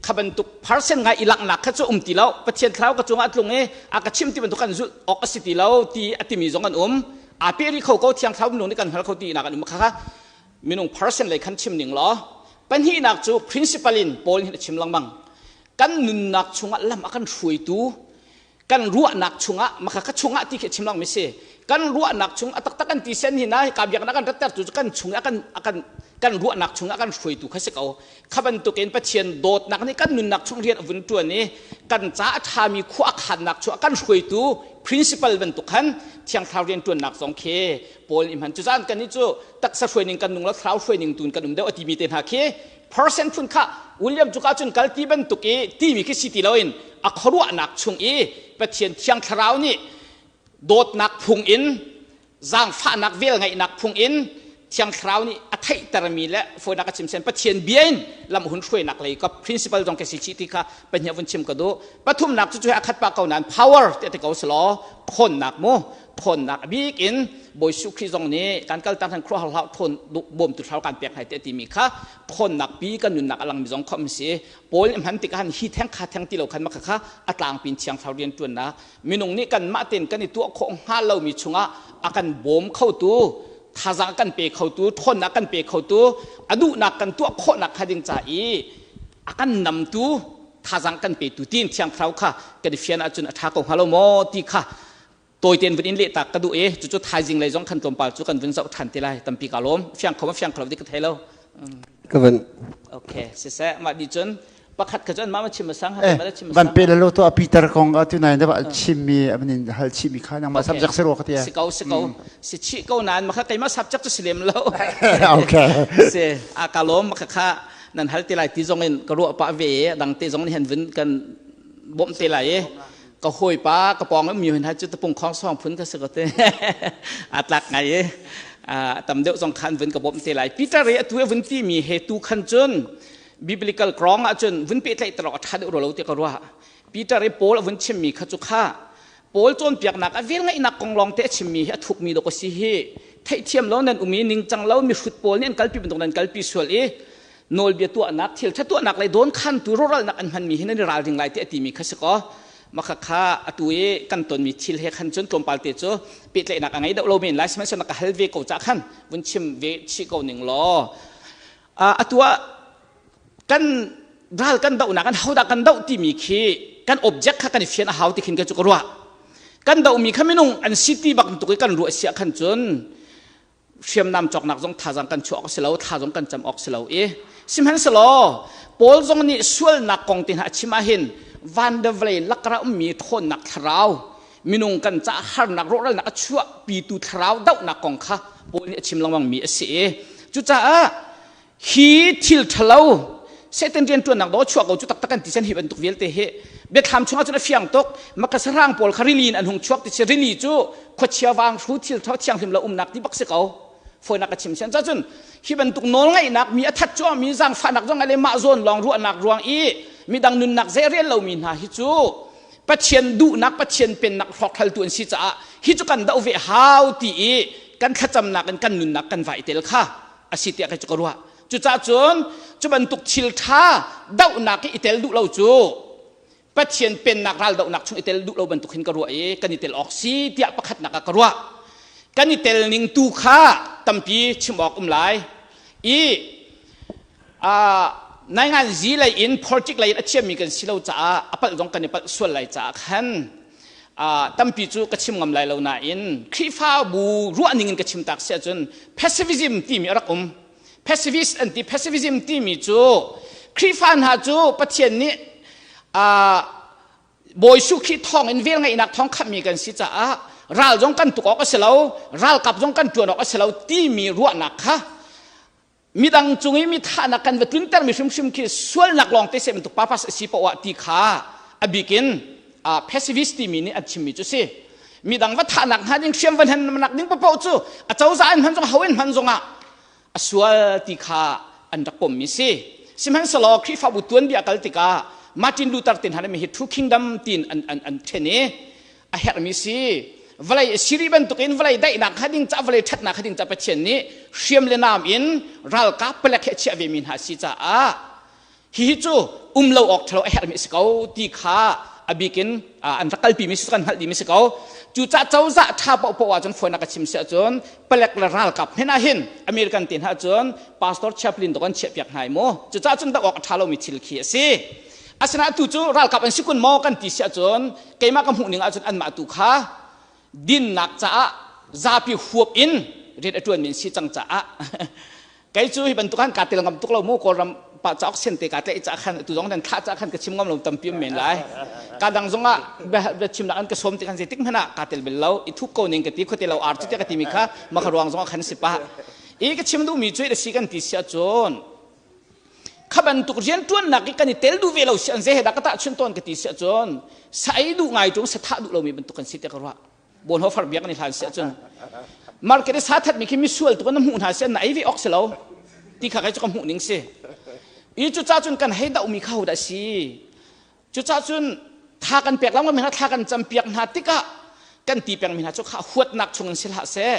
kha bantuk person ngai i langhnak kha cu um ti lo, Pathian Thlarau ka cungah a tlung i a ka chim ti bantuk kan zulh awk a si ti lo ti a timi zong an um. Aa pe rih kho ko, Thiang Thlarau minung nih kan hngal kho ti nak an um. Kha kha minung person lei khan chim ning law, pahnihnak cu principle in Paul nih a chim lengmang, kan nunnak chungah lam a kan hruaitu, kan ruahnak chungah maka ka chungah ti khi chim lang mi si. Kan ruahnak chung a taktak kan ti sen hi na ka biaknak kan ratter tu cu kan chung a kan kan kan ruahnak chungah kan hruaitu kha si ko. Kha bantukin Pathian dawtnak nih kan nunnak chung rian a vun ṭuan i kan ca a ṭhami khua a khannak chu kan hruaitu principle bantuk khan Thiang Thlarau rian ṭuannak zong khi Paul nih hman. Cucaah kan nih cu taksa hruaining kan nung lo, thlarau hruaining tun kan um deuh a timi te hna khi person phun kha William cuka cun kal ti bantuk i timi khi si ti loin a khuaruahnak chung i Pathian Thiang Thlarau nih dawtnak phung in, zaangfahnak velngeihnak phung in Thiang Thlarau nih a theihtermi le fawinak ka chim sen Pathian bia in lam hun hruainak lei ka principle zong ka si chih ti kha pahnih vun chim ka duh. Pathumnak cu cu a khat pa ko nain power ti ti ko selaw thawnnak mu thawnnak a bik in Bawi Jesuh Khrih zong nih kan kal tang khan khuaruahhar hlah thawn bawmtu thlarau kan pek hai te timi kha thawnnak pi kan nunnak a langmi zong khom si. Paul nih hman tikah hi theng kha theng ti lo khan maka kha a tlangpin thiang thlarau rian ṭuannak minung nih kanmah tein kan i tuah khawh hnga lomi chungah a kan bawm khotu thazaang kan pe khotu ṭhawnnak kan pe khotu a duhnak kan tuah khawhnak kha ding ca i a kan namtu thazaang kan petu tiin thiang thlarau kha kan i fian ahcun a ṭha ko hnga lo maw ti kha tawitein vun in lehtak ka duh i cucu thaizing lei zong khan tlawmpal cu kan vun zoh ṭhan te lai. Tampi ka lawm. Fiang kho ma fiang kho lo ti ka thei lo. Ka van Okay, siseh mah di cun pakhat kha cun mah ma chim sang ha ma chim van pe lo to Peter kong atu nai da chim mi anin hal chi mi kha nang ma subject se ro ka tia si ko si ko si chi ko nan ma kha keima subject cu silem lo. Okay. Si a ka lawm ma kha kha nan hal te lai ti zong in ka ruah pa ve dang te zong ni han vun kan bom te lai e ka hawipa ka pawng mi hin cu tapung khong song phun ka si ko te a tlak ngai e tam deuh zong khan vun ka bom te lai. Peter i atu vun ti mi he tu khan cun biblical krong ah cun vun pe tlaih tarok a tha deuh ro lo ti ka ruah. Peter i Paul a vun chim mi kha cu kha Paul cawnpiaknak a vel ngaihnak kong lawng te a chimmi hi a thukmi dawk a si hi. Theihthiam lo nan um i ningcang lo mihrut pawl nih an kalpi bantuk nan kalpi sual i nawlbia tuahnak thil ṭha tuahnak lei dawn khantu rawhralnak an hmanmi hi nan i ralring lai ti a timi kha si kaw maka kha atu i kan tonmi thil he khan cun tlawmpal te cu pehtlaihnak a ngei deuh lo men lai. Sihmanhsehlaw ka hal ve ko ca khan vun chim ve chih ko ning law atu ah kan ral kan dohnak kan hodah kan doh timi khi kan object kha kan i fian a hau ti khin ka cu ka ruah. Kan dohmi kha minung an si ti bak tuk i kan ruah sia khan cun hriamnam cawknak zong thazang kan chuah awk si lo, thla zong kan cam awk si lo i. Sihmanhsehlaw Paul zong nih sualnak kong te hna a chim ahhin van le vawlei lakra ummi ṭhawnnak thlarau minung kan caah harnak rawhralnak a chuahpitu thlarau dohnak kong kha Paul nih a chim lengmang mi a si i cucaah hi thil ṭhalo Satan rianṭuannak dawh chuah ko cu taktak kan ti sen hi bantuk vialte hi biathlam chungah cun a fiang tuk. Maka sahrang pawl kha rili in an hung chuak ti si. Rili cu khuachia vang hru thil tho thianghlim lo umnak ti bak si ko. Fawinak ka chim sian cun hi bantuk nawl ngaihnak mi a that cuang mi zaangfahnak zong le mah zawn lawng ruahnak ruang i midang nunnak zei rel lomi hna hi cu Pathian duhnak Pathian pennak hrawkhraltu an si caah hi cu kan doh ve hau ti i kan thlacamnak in kan nunnak kan vai tel kha a si tiah kei cu ka ruah. Cucaah cun cu bantuk thil ṭha dohnak i i tel duh lo cu Pathian pennak ral dohnak chung i tel duh lo bantuk hin ka ruah i kan i tel awk si tiah pakhatnak ah ka ruah. Kan i tel ning tu kha tampi chim awk um lai i naingan zi lei in politic lei in a thiammi kan si lo caah a palh zong kan i palh sual lai caah khan tampi cu ka chim ngam lai lo nain Khrihfabu ruah ning in ka chim tak si ahcun pacifism timi a rak um. Pacifist an ti. Pacifism timi cu Khrihfa hna cu Pathian nih Bawi Jesuh Khrih thawng in velngeihnak thawng khamhmi kan si caah ral zong kan tuk awk a si lo, ralkap zong kan ṭuan awk a si lo timi ruahnak kha midang cung i mi thahnak kan va tluntermi hrimhrim khi sualnak lawng te seh bantuk papas a si poah ti kha a bikin pacifist timi nih an chimmi cu si. Midang va thahnak hna ding hriam va hnan ding paoh cu a cozah in hman zong ho in hman zongah a sual ti kha an rak pommi si. Sihmanhsehlaw Khrihfabu tuanbia kal tikah Martin Luther tin han hi True Kingdom tin an an an then i a herhmi si. Vawlei siri bantukin vawlei daihnak kha ding ca vawlei ṭhatnak kha ding ca Pathian nih hriam le naam in ralkap palek he chiah ve mi hna si caah hihi cu um lo awk ṭhalo a herhmi a si ko ti kha a bikin an rak kalpi mi si kan hngalh dihmi si ko. Cucaah cozah ṭha paohpaoh ahcun fawinak ka chim si ahcun palek le ralkap hmenh ah hin American te hna cun pastor chaplain dok an chiahpiak hna i mu. Cucaah cun doh awk a ṭha lomi thil khi a si. Asinain atu cu ralkap an si kun maw kan ti si ahcun keimah ka hmuh ning ahcun anmah tu kha dinnak caah zapi huap in rian a ṭuanmi an si cang caah kei cu hi bantuk han kaa tel ngam tuk lo mu. Kawlram pa cauk sen te kaa tlaih caah khan atu zong nan thlah caah khan ka chim ngam lo tampi um men lai. Ka dang zong ah bia chimnak an ka sawm ti khan zeitik hmanh ah kaa tel bel lo i thup ko ning ka ti khuate lo ar cu tiah ka timi kha maka ruang zong ah khan si pah i ka chim duhmi cu a si kan ti si ahcun kha bantuk rianṭuannak i kan i tel duh ve lo si an zei he dah ka tahchun tawn ka ti si ahcun sa ei duh ngai ṭung sa thah duh lomi bantuk kan si tiah ka ruah. Bonhoeffer biak an i hlan si ahcun market i sa thatmi khi misual tuk in na hmuh hna si an na ei ve awk si lo. Ti kha kai cu ka hmuh ning si. I cucaah cun kan hei dohmi kha hodah si? Cucaah cun tha kan pek lam hna thla kan campiak hna tikah kan ti pengmi hna cu kha huatnak chungin si hlah seh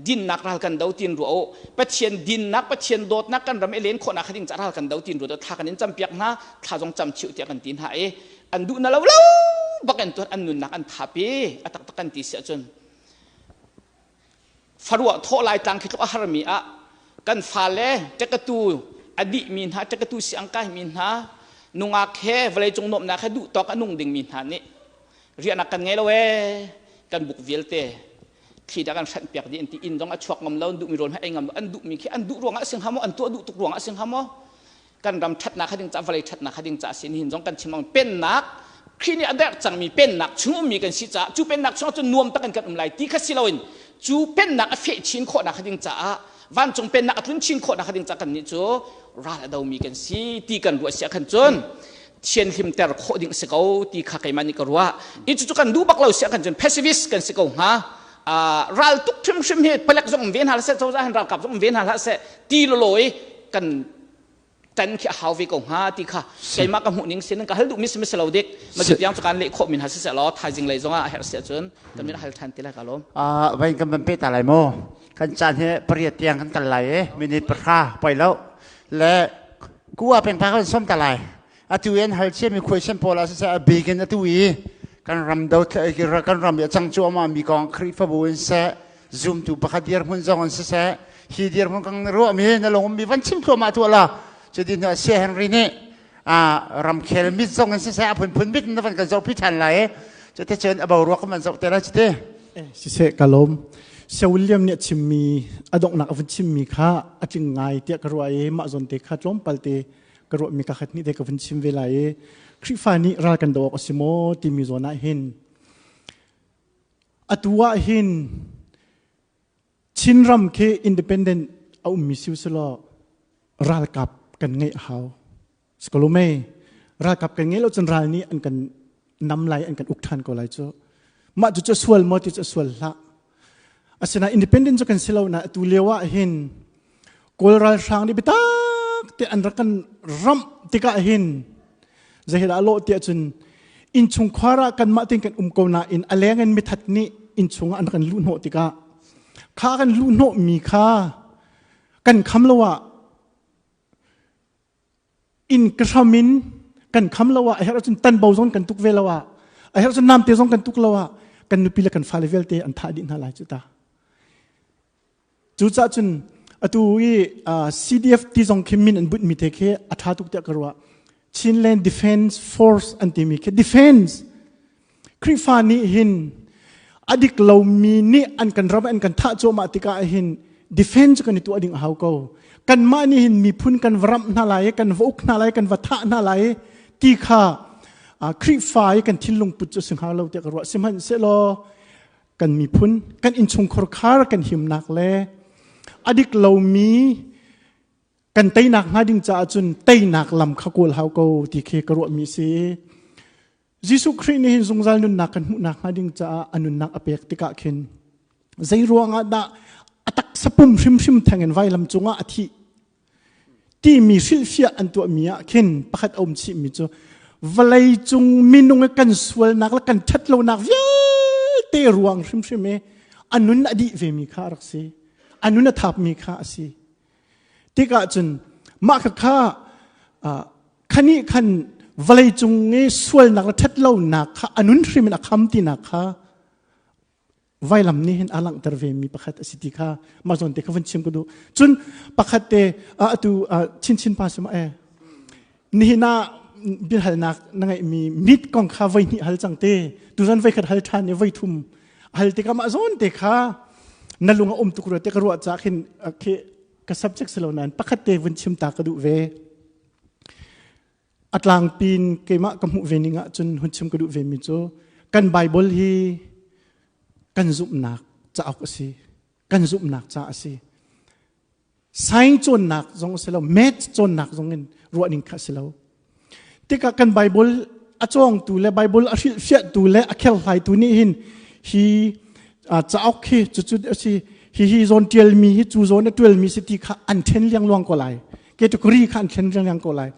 dinnak ral kan do tin ruah u Pathian dinnak Pathian dawtnak kan ram i len khawhnak ding ca ral kan do tin ruah thla kan in campiak hna thla zong cam chiu tiah kan ti hna i an duh na lo lo bak in tuan an nunnak an thapi a taktak kan ti si ahcun Faruah thawh lai tlang khi tluk a harmi ah kan fale ṭekatu a dihmi hna ṭekatu si ang kaimi hna nungak he vawleicung nuamhnak he duh tawk a nung dingmi hna nih riahnak kan ngei lo ee kan buk vialte thli dah kan hranh piak dih an ti inn zong a chuak ngam lo an duhmi rawl hmanh ei ngam lo an duhmi khi an duh ruangah a si hnga maw an tuah duh tuk ruangah a si hnga maw Kan ram ṭhatnak kha ding ca vawlei ṭhatnak kha ding ca si nihin zong kan chim ang pennak Khrih nih a derh cangmi pennak chung ummi kan si caah cu pennak chungah cun nuam tak in kan um lai ti kha si loin cu pennak a feh chin khawhnak kha ding caah vancung pennak a tlun chin khawhnak kha ding caah kannih cu ral a domi kan si ti kan ruah si ah khan cun thianhlimter khawh ding si ko ti kha keimah nih ka ruah i cucu kan duh bak lo si ah khan cun pacifist kan si ko hnga ral tuk hrimhrim hi palek zong um ve hna hlah seh cozah hin ralkap zong um ve hna hlah seh ti lawlaw i kan tan khi a hau ve ko hnga ti kha keimah ka hmuh ning sin ka hal duh mi si si lo dik ma cu tiang cu kan leh khawh min ha si seh law thaizing lei zongah a herh si ahcun kan min hal than ti lai ka lawm Vain kan van pe ta lai mu kan caan hi pariat tiang kan kal lai i minute pahra poi lo le kuwa peng pa kan som ta lai atu in hal chia mi question pawl ah siseh a bik in atu i kan ram do kan ram i a cang cuahmah mi kong Khrihfabu in seh zumtu pakhat dirhmun zong in siseh hi dirhmun kan ruahmi na lung mi van chim thluahmah tuah la cuti hnu Sia Henry nih ramkhel mit zong in siseh a phunphun mit na van kan zohpi ṭhan lai cuti cun a boruak kan van zoh te lai cuti Siseh ka lawm. Sia William nih a chimmi a donghnak a vun chimmi kha a tling ngai tiah ka ruah i mah zawn te kha tlawmpal te ka ruahmi ka khat nih te ka vun chim ve lai i Khrihfa nih ral kan doh awk a si maw timi zawn ah hin atu ah hin Chinram khi independent a ummi si usulaw ralkap kan ngeih a hau. Sikolome ralkap kan ngei lo cun ral nih an kan nam lai an kan uk ṭhan ko lai cu. Mah cu cu sual maw ti cu sual hlah. Asinain independent cu kan si lo na atu lio ah hin Kawl ralhrang nih biatak te an rak kan ramh tikah hin zeidah lawh tiah cun innchungkhar ah kanmah tein kan um ko nain a leng in mithat nih innchung ah an kan luhhnawh tikah kha kan luhhnawh mi kha kan kham lo ah inn ka hram in kan kham lo ah a herh ahcun tanbo zong kan tuk ve lo ah a herh ahcun namte zong kan tuk lo ah kan nupi le kan fale vialte an thah dih hna lai cu ta Cucaah cun atu i CDF ti zong khi min an bunhmi te khi a ṭha tuk tiah ka ruah. Chinland Defense Force an timi khi defense Khrihfa nih hin a dik lomi nih an kan ram an kan thah cuahmah tikah hin defense kan i tuah ding a hau ko. Kanmah nih hin miphun kan va ramh hna lai i kan va uk hna lai kan va thah hna lai ti kha Khrihfa i kan thinlung put cu si hnga lo tiah ka ruah. Sihmanhsehlaw kan miphun kan innchungkhar khar kan himnak le a dik lomi kan teinak hnga ding caah cun teinak lam kha kawl hau ko ti khi ka ruahmi si. Jesuh Khrih nih hin zungzal nunnak kan hmuhnak hnga ding caah a nunnak a pek tikah khin zei ruangah dah a taksa pum hrimhrim theng in vailam cungah a thih timi hrilhfiah an tuahmi ah khin pakhat a um chihmi cu vawlei cung minung i kan sualnak le kan ṭhatlonak vialte ruang hrimhrim i a nun a dih vemi kha a rak si a nun a thapmi kha a si tikah cun mah kha khani khan vawlei cung i sualnak le ṭhatlonak kha a nun hrim in a kham tinak kha Vailam nih hin a langhter ve mi pakhat a si ti kha mah zawn te kha vun chim ka duh. Cun pakhat te atu chinchin pa sima e nihin ah biahalnak na ngeihmi mit kong kha voi hnih hal cang te tuzan voi khat hal ṭhan i voi thum hal tikah mah zawn te kha na lung a um tuk rua te ka ruah ca khin khi ka subject si lo nain pakhat te vun chim ta ka duh ve. A tlangpi in keimah ka hmuh ve ning ahcun hun chim ka duh ve mi cu kan Bible hi kan zumhnak cauk a si. Kan zumhnak ca a si. Science cawnnak zong a si lo, math cawnnak zong in ruah ning kha a si lo. Tikah kan Bible a cawngtu le Bible a hrilhfiahtu le a kherhlaitu nih hin hi cauk hi cucu a si hi hi zawn ṭialmi hi cu zawn a ṭialmi si ti kha an ṭhen liangluang ko lai. Category kha an thlen riangriang ko lai.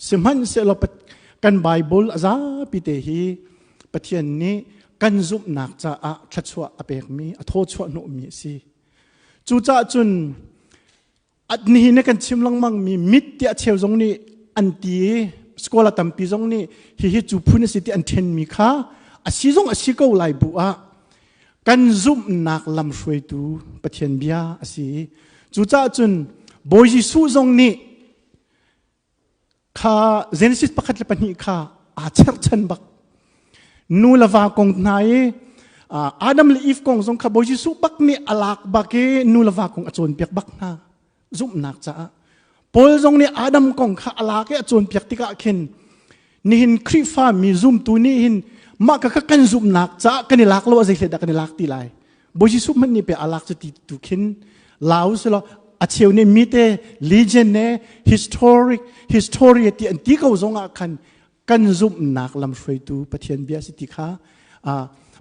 Sihmanhsehlaw kan Bible a zapi te hi Pathian nih kan zumhnak caah thluachuah a pekmi, a thawchuah hnawhmi a si. Cucaah cun nihin na kan chim lengmang mi mit tiah cheu zong nih an ti i scholar tampi zong nih hihi cu phun a si ti an ṭhenmi kha a si zong a si ko lai bu ah kan zumhnak lamhruaitu Pathian bia a si. Cucaah cun Bawi Jesuh zong nih kha Genesis 1 le 2 kha aa cherchan bak. Nu le va kong hna i Adam le Eve kong zong kha Bawi Jesuh bak nih a lak bak i nu le va kong a cawnpiak bak hna zumhnak caah. Paul zong nih Adam kong kha a lak i a cawnpiak tikah khin nihin Khrihfa mi zumtu nih hin mah ka kan zumhnak caah kan i lak lo a zei dah kan i lak ti lai. Bawi Jesuh hmanh nih pe a lak cu ti tu khin lau selaw a cheu nih mi te legend ne historic history ti an ti ko zong ah khan kan zumhnak lamhruaitu Pathian bia si ti kha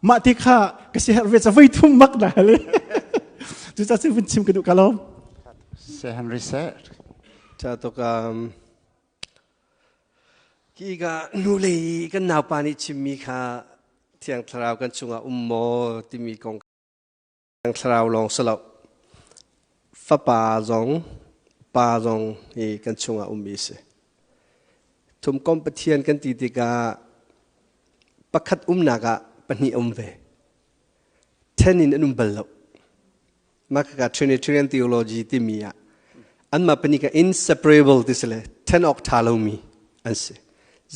mah ti kha ka si herh ve ca voi thum mak na le cu ca sin vun chim ka duh ka lo. Se Henry se. Cha to ka Ki ka nu lei kan naupa nih chimmi kha Thiang Thlarau kan chungah um maw timi kong Thiang Thlarau lawng si lo. Fapa zong Pa zong hi kan chungah ummi a si. Thumkomh Pathian kan ti tikah pakhat umnak ah pahnih um ve. Then in an um bal lo. Mah khaka Trinitarian theology timi ah anmah pahnih kha inseparable ti si le then awk ṭha lomi an si.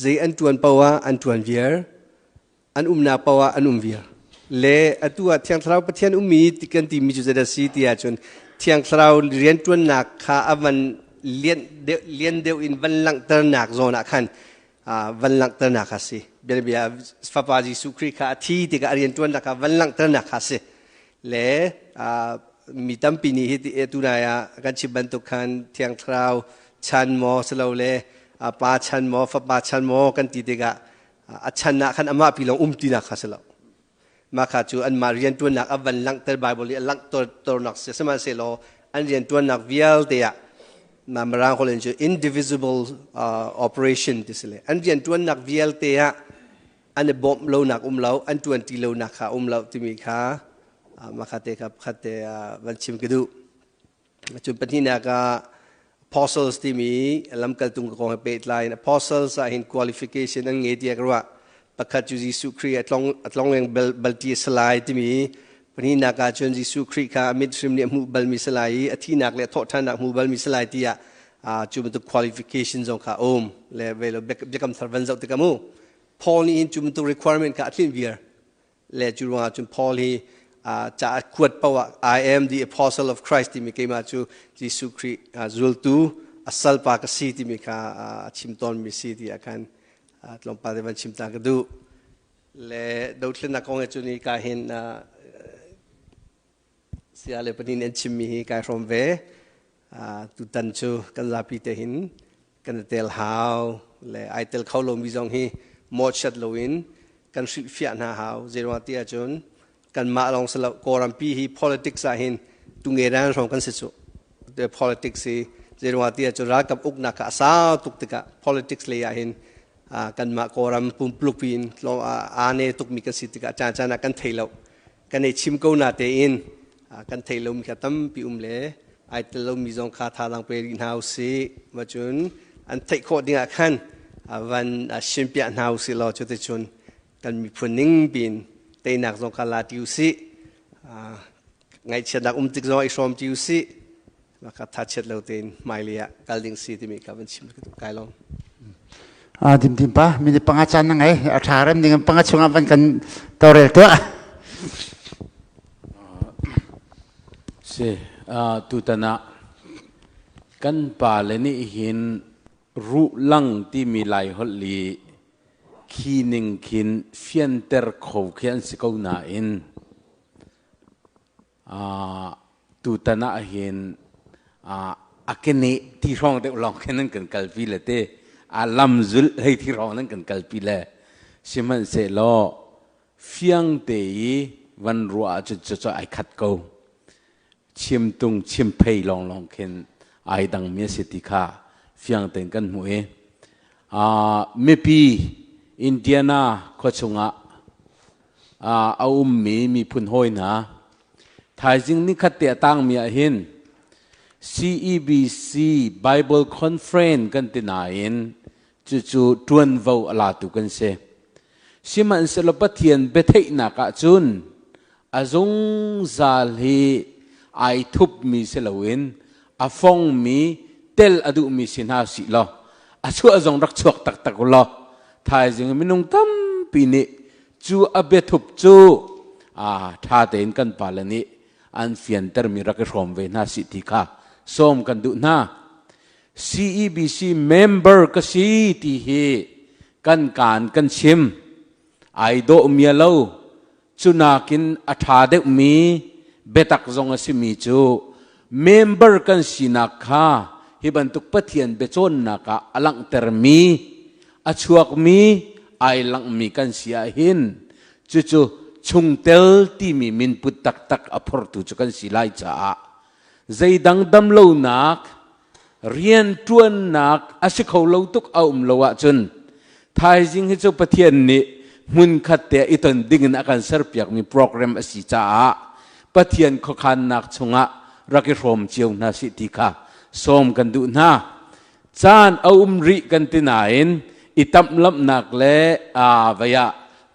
Zei an ṭuan paoh ah an ṭuan viar, an umnak paoh ah an um viar. Le atu ah Thiang Thlarau Pathian ummi kan timi cu zeidah si ti ahcun Thiang Thlarau rianṭuannak kha a van lian deuh in van langhternak zawn ah khan van langhternak kha si. Bianabia Fapa Jesuh Khrih kha a thi tikah a rianṭuannak kha van langhternak kha si. Le mi tampi nih hi tunai ah kan chim bantuk khan Thiang Thlarau chan maw silole pa chan maw fapa chan maw kan ti tikah a chan ah khan amah pi lawng um tinak kha si lo. Mah kha cu anmah rianṭuannak a van langhter Bible nih a langhternak si sihmanhsehlaw an rianṭuannak vialte ah Mirang holh in cu indivisible operation ti si le an rianṭuannak vialte ah an i bawmh lonak um lo an ṭuanṭi lonak kha um lo timi kha mah kha te kha pakhat te van chim ka duh. Cun pahnihnak ah apostles timi lamkaltu kong he pehtlai in apostles ah hin qualification an ngei tiah ka ruah. Pakhat cu Jesuh Khrih a tlong a tlongleng bal balti a si lai timi pahnihnak ah cun Jesuh Khrih kha a mit hrim nih a hmuh balmi si lai i a thihnak le a thawhṭhannak hmu balmi si lai tiah cu bantuk qualification zong kha a um. Le ve lo biakam thar van zoh tikah mu Paul nih hin cu bantuk requirement kha a tlinh viar. Le cu ruangah cun Paul hi ca a kuat paoh ah I am the apostle of Christ timi keimah cu Jesuh Khrih zultu a salpa ka si timi kha a chim tawnmi si ti ah khan tlawmpal te van chim ta ka duh. Le dothlennak kong he cun hi ka hin saya le panin an chimmi hi kai hrawm ve. Tutan cu kan zapi te hin kan i tel hau le ai tel kho lomi zong hi mawhchiat loin kan hrilhfiah hna hau. Zeiruang ti ahcun kanmah lawng si lo Kawlrampi hi politics ah hin tunge dan hrawng kan si cu. Politics hi zeiruang ti ahcun ralkap uknak kha a sau tuk tikah politics lei ah hin kanmah Kawlram pumpuluk piin aa ne tukmi kan si tikah caan caan ah kan thei lo. Kan i chim ko na tein kan theih lomi kha tampi um le ai tel lomi zong kha thazaang pe rih hna usih. Macun an theih khawh ding ah khan van simpiah hna usih law cuticun kan miphun ning piin teinak zong kha la ti usih. Ngaihchiatnak um tik zong i hrawm ti usih. Maka thachiat lo tein hmailei ah kal ding si timi ka van chim kai lawm. Dim dim pa minute panga caan na ngei a tha rem ding panga chungah van kan torel tuah. Si tutan ah kan pa le nih hin ruh lang timi lai holh li khi ning khin fianter kho khi an si ko nain Tutan ah hin a keneh ti hrawng deuh lawng khin an kan kalpi le te a lam zulh hei ti hrawng nan kan kalpi le sihmanhsehlaw fiang te i van ruah ahcun cucu ai khat ko. Chimtung chimphei lawnglawng khin ai dangmi a si ti kha. fiang tein kan hmuh i mipi Indiana khua chungah a ummi miphun hawi hna thaizing nikhat te a tangmi ah hin CEBC Bible Conference kan ti nain cucu ṭuanvo a latu kan si. Sihmanhsehlaw Pathian biatheihnak ah cun a zungzal hi ai thupmi si loin a fongmi tel a duhmi si hna sih law a chuah zong rak chuak taktak u law thaizing minung tampi nih cu a biathup cu a ṭha tein kan pale nih an fiantermi rak i hrawm ve hna sih ti kha sawm kan duh hna. CEBC member ka si ti hi kan kaan kan chim. Ai dawh mia lo. Cunakin a ṭha deuhmi biatak zong a simi cu member kan sinak kha hi bantuk Pathian biacawnnak ah a langhtermi, a chuakmi, ai langhmi kan si ahhin cucu chungtel timi minput taktak a phortu cu kan si lai caah zeidang damlonak rianṭuannak a si kho lo tuk a um lo ahcun thaizing hi cu Pathian nih hmunkhat te i ton ding in a kan serpiakmi program a si caah Pathian khuakhannak chungah rak i hrawm cio hna sih ti kha sawm kan duh hna. Caan a um rih kan ti nain i tamhlamhnak le aa vei ah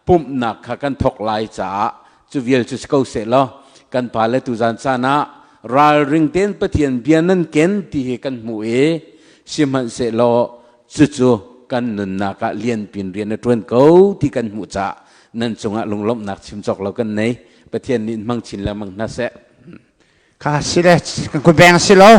pumhnak kha kan thawk lai caah cu vial cu si ko seh law kan pale tuzan caan ah ralring tein Pathian bia nan ken ti hi kan hmuh i sihmanhsehlaw cucu kan nunnak ah lianpin rian a ṭuan ko ti kan hmuh caah nan cungah lunglawmhnak chim cawk lo kan nei. Pathian nih in hmang chin lengmang hna seh. Kha si le kan kun beng si lo.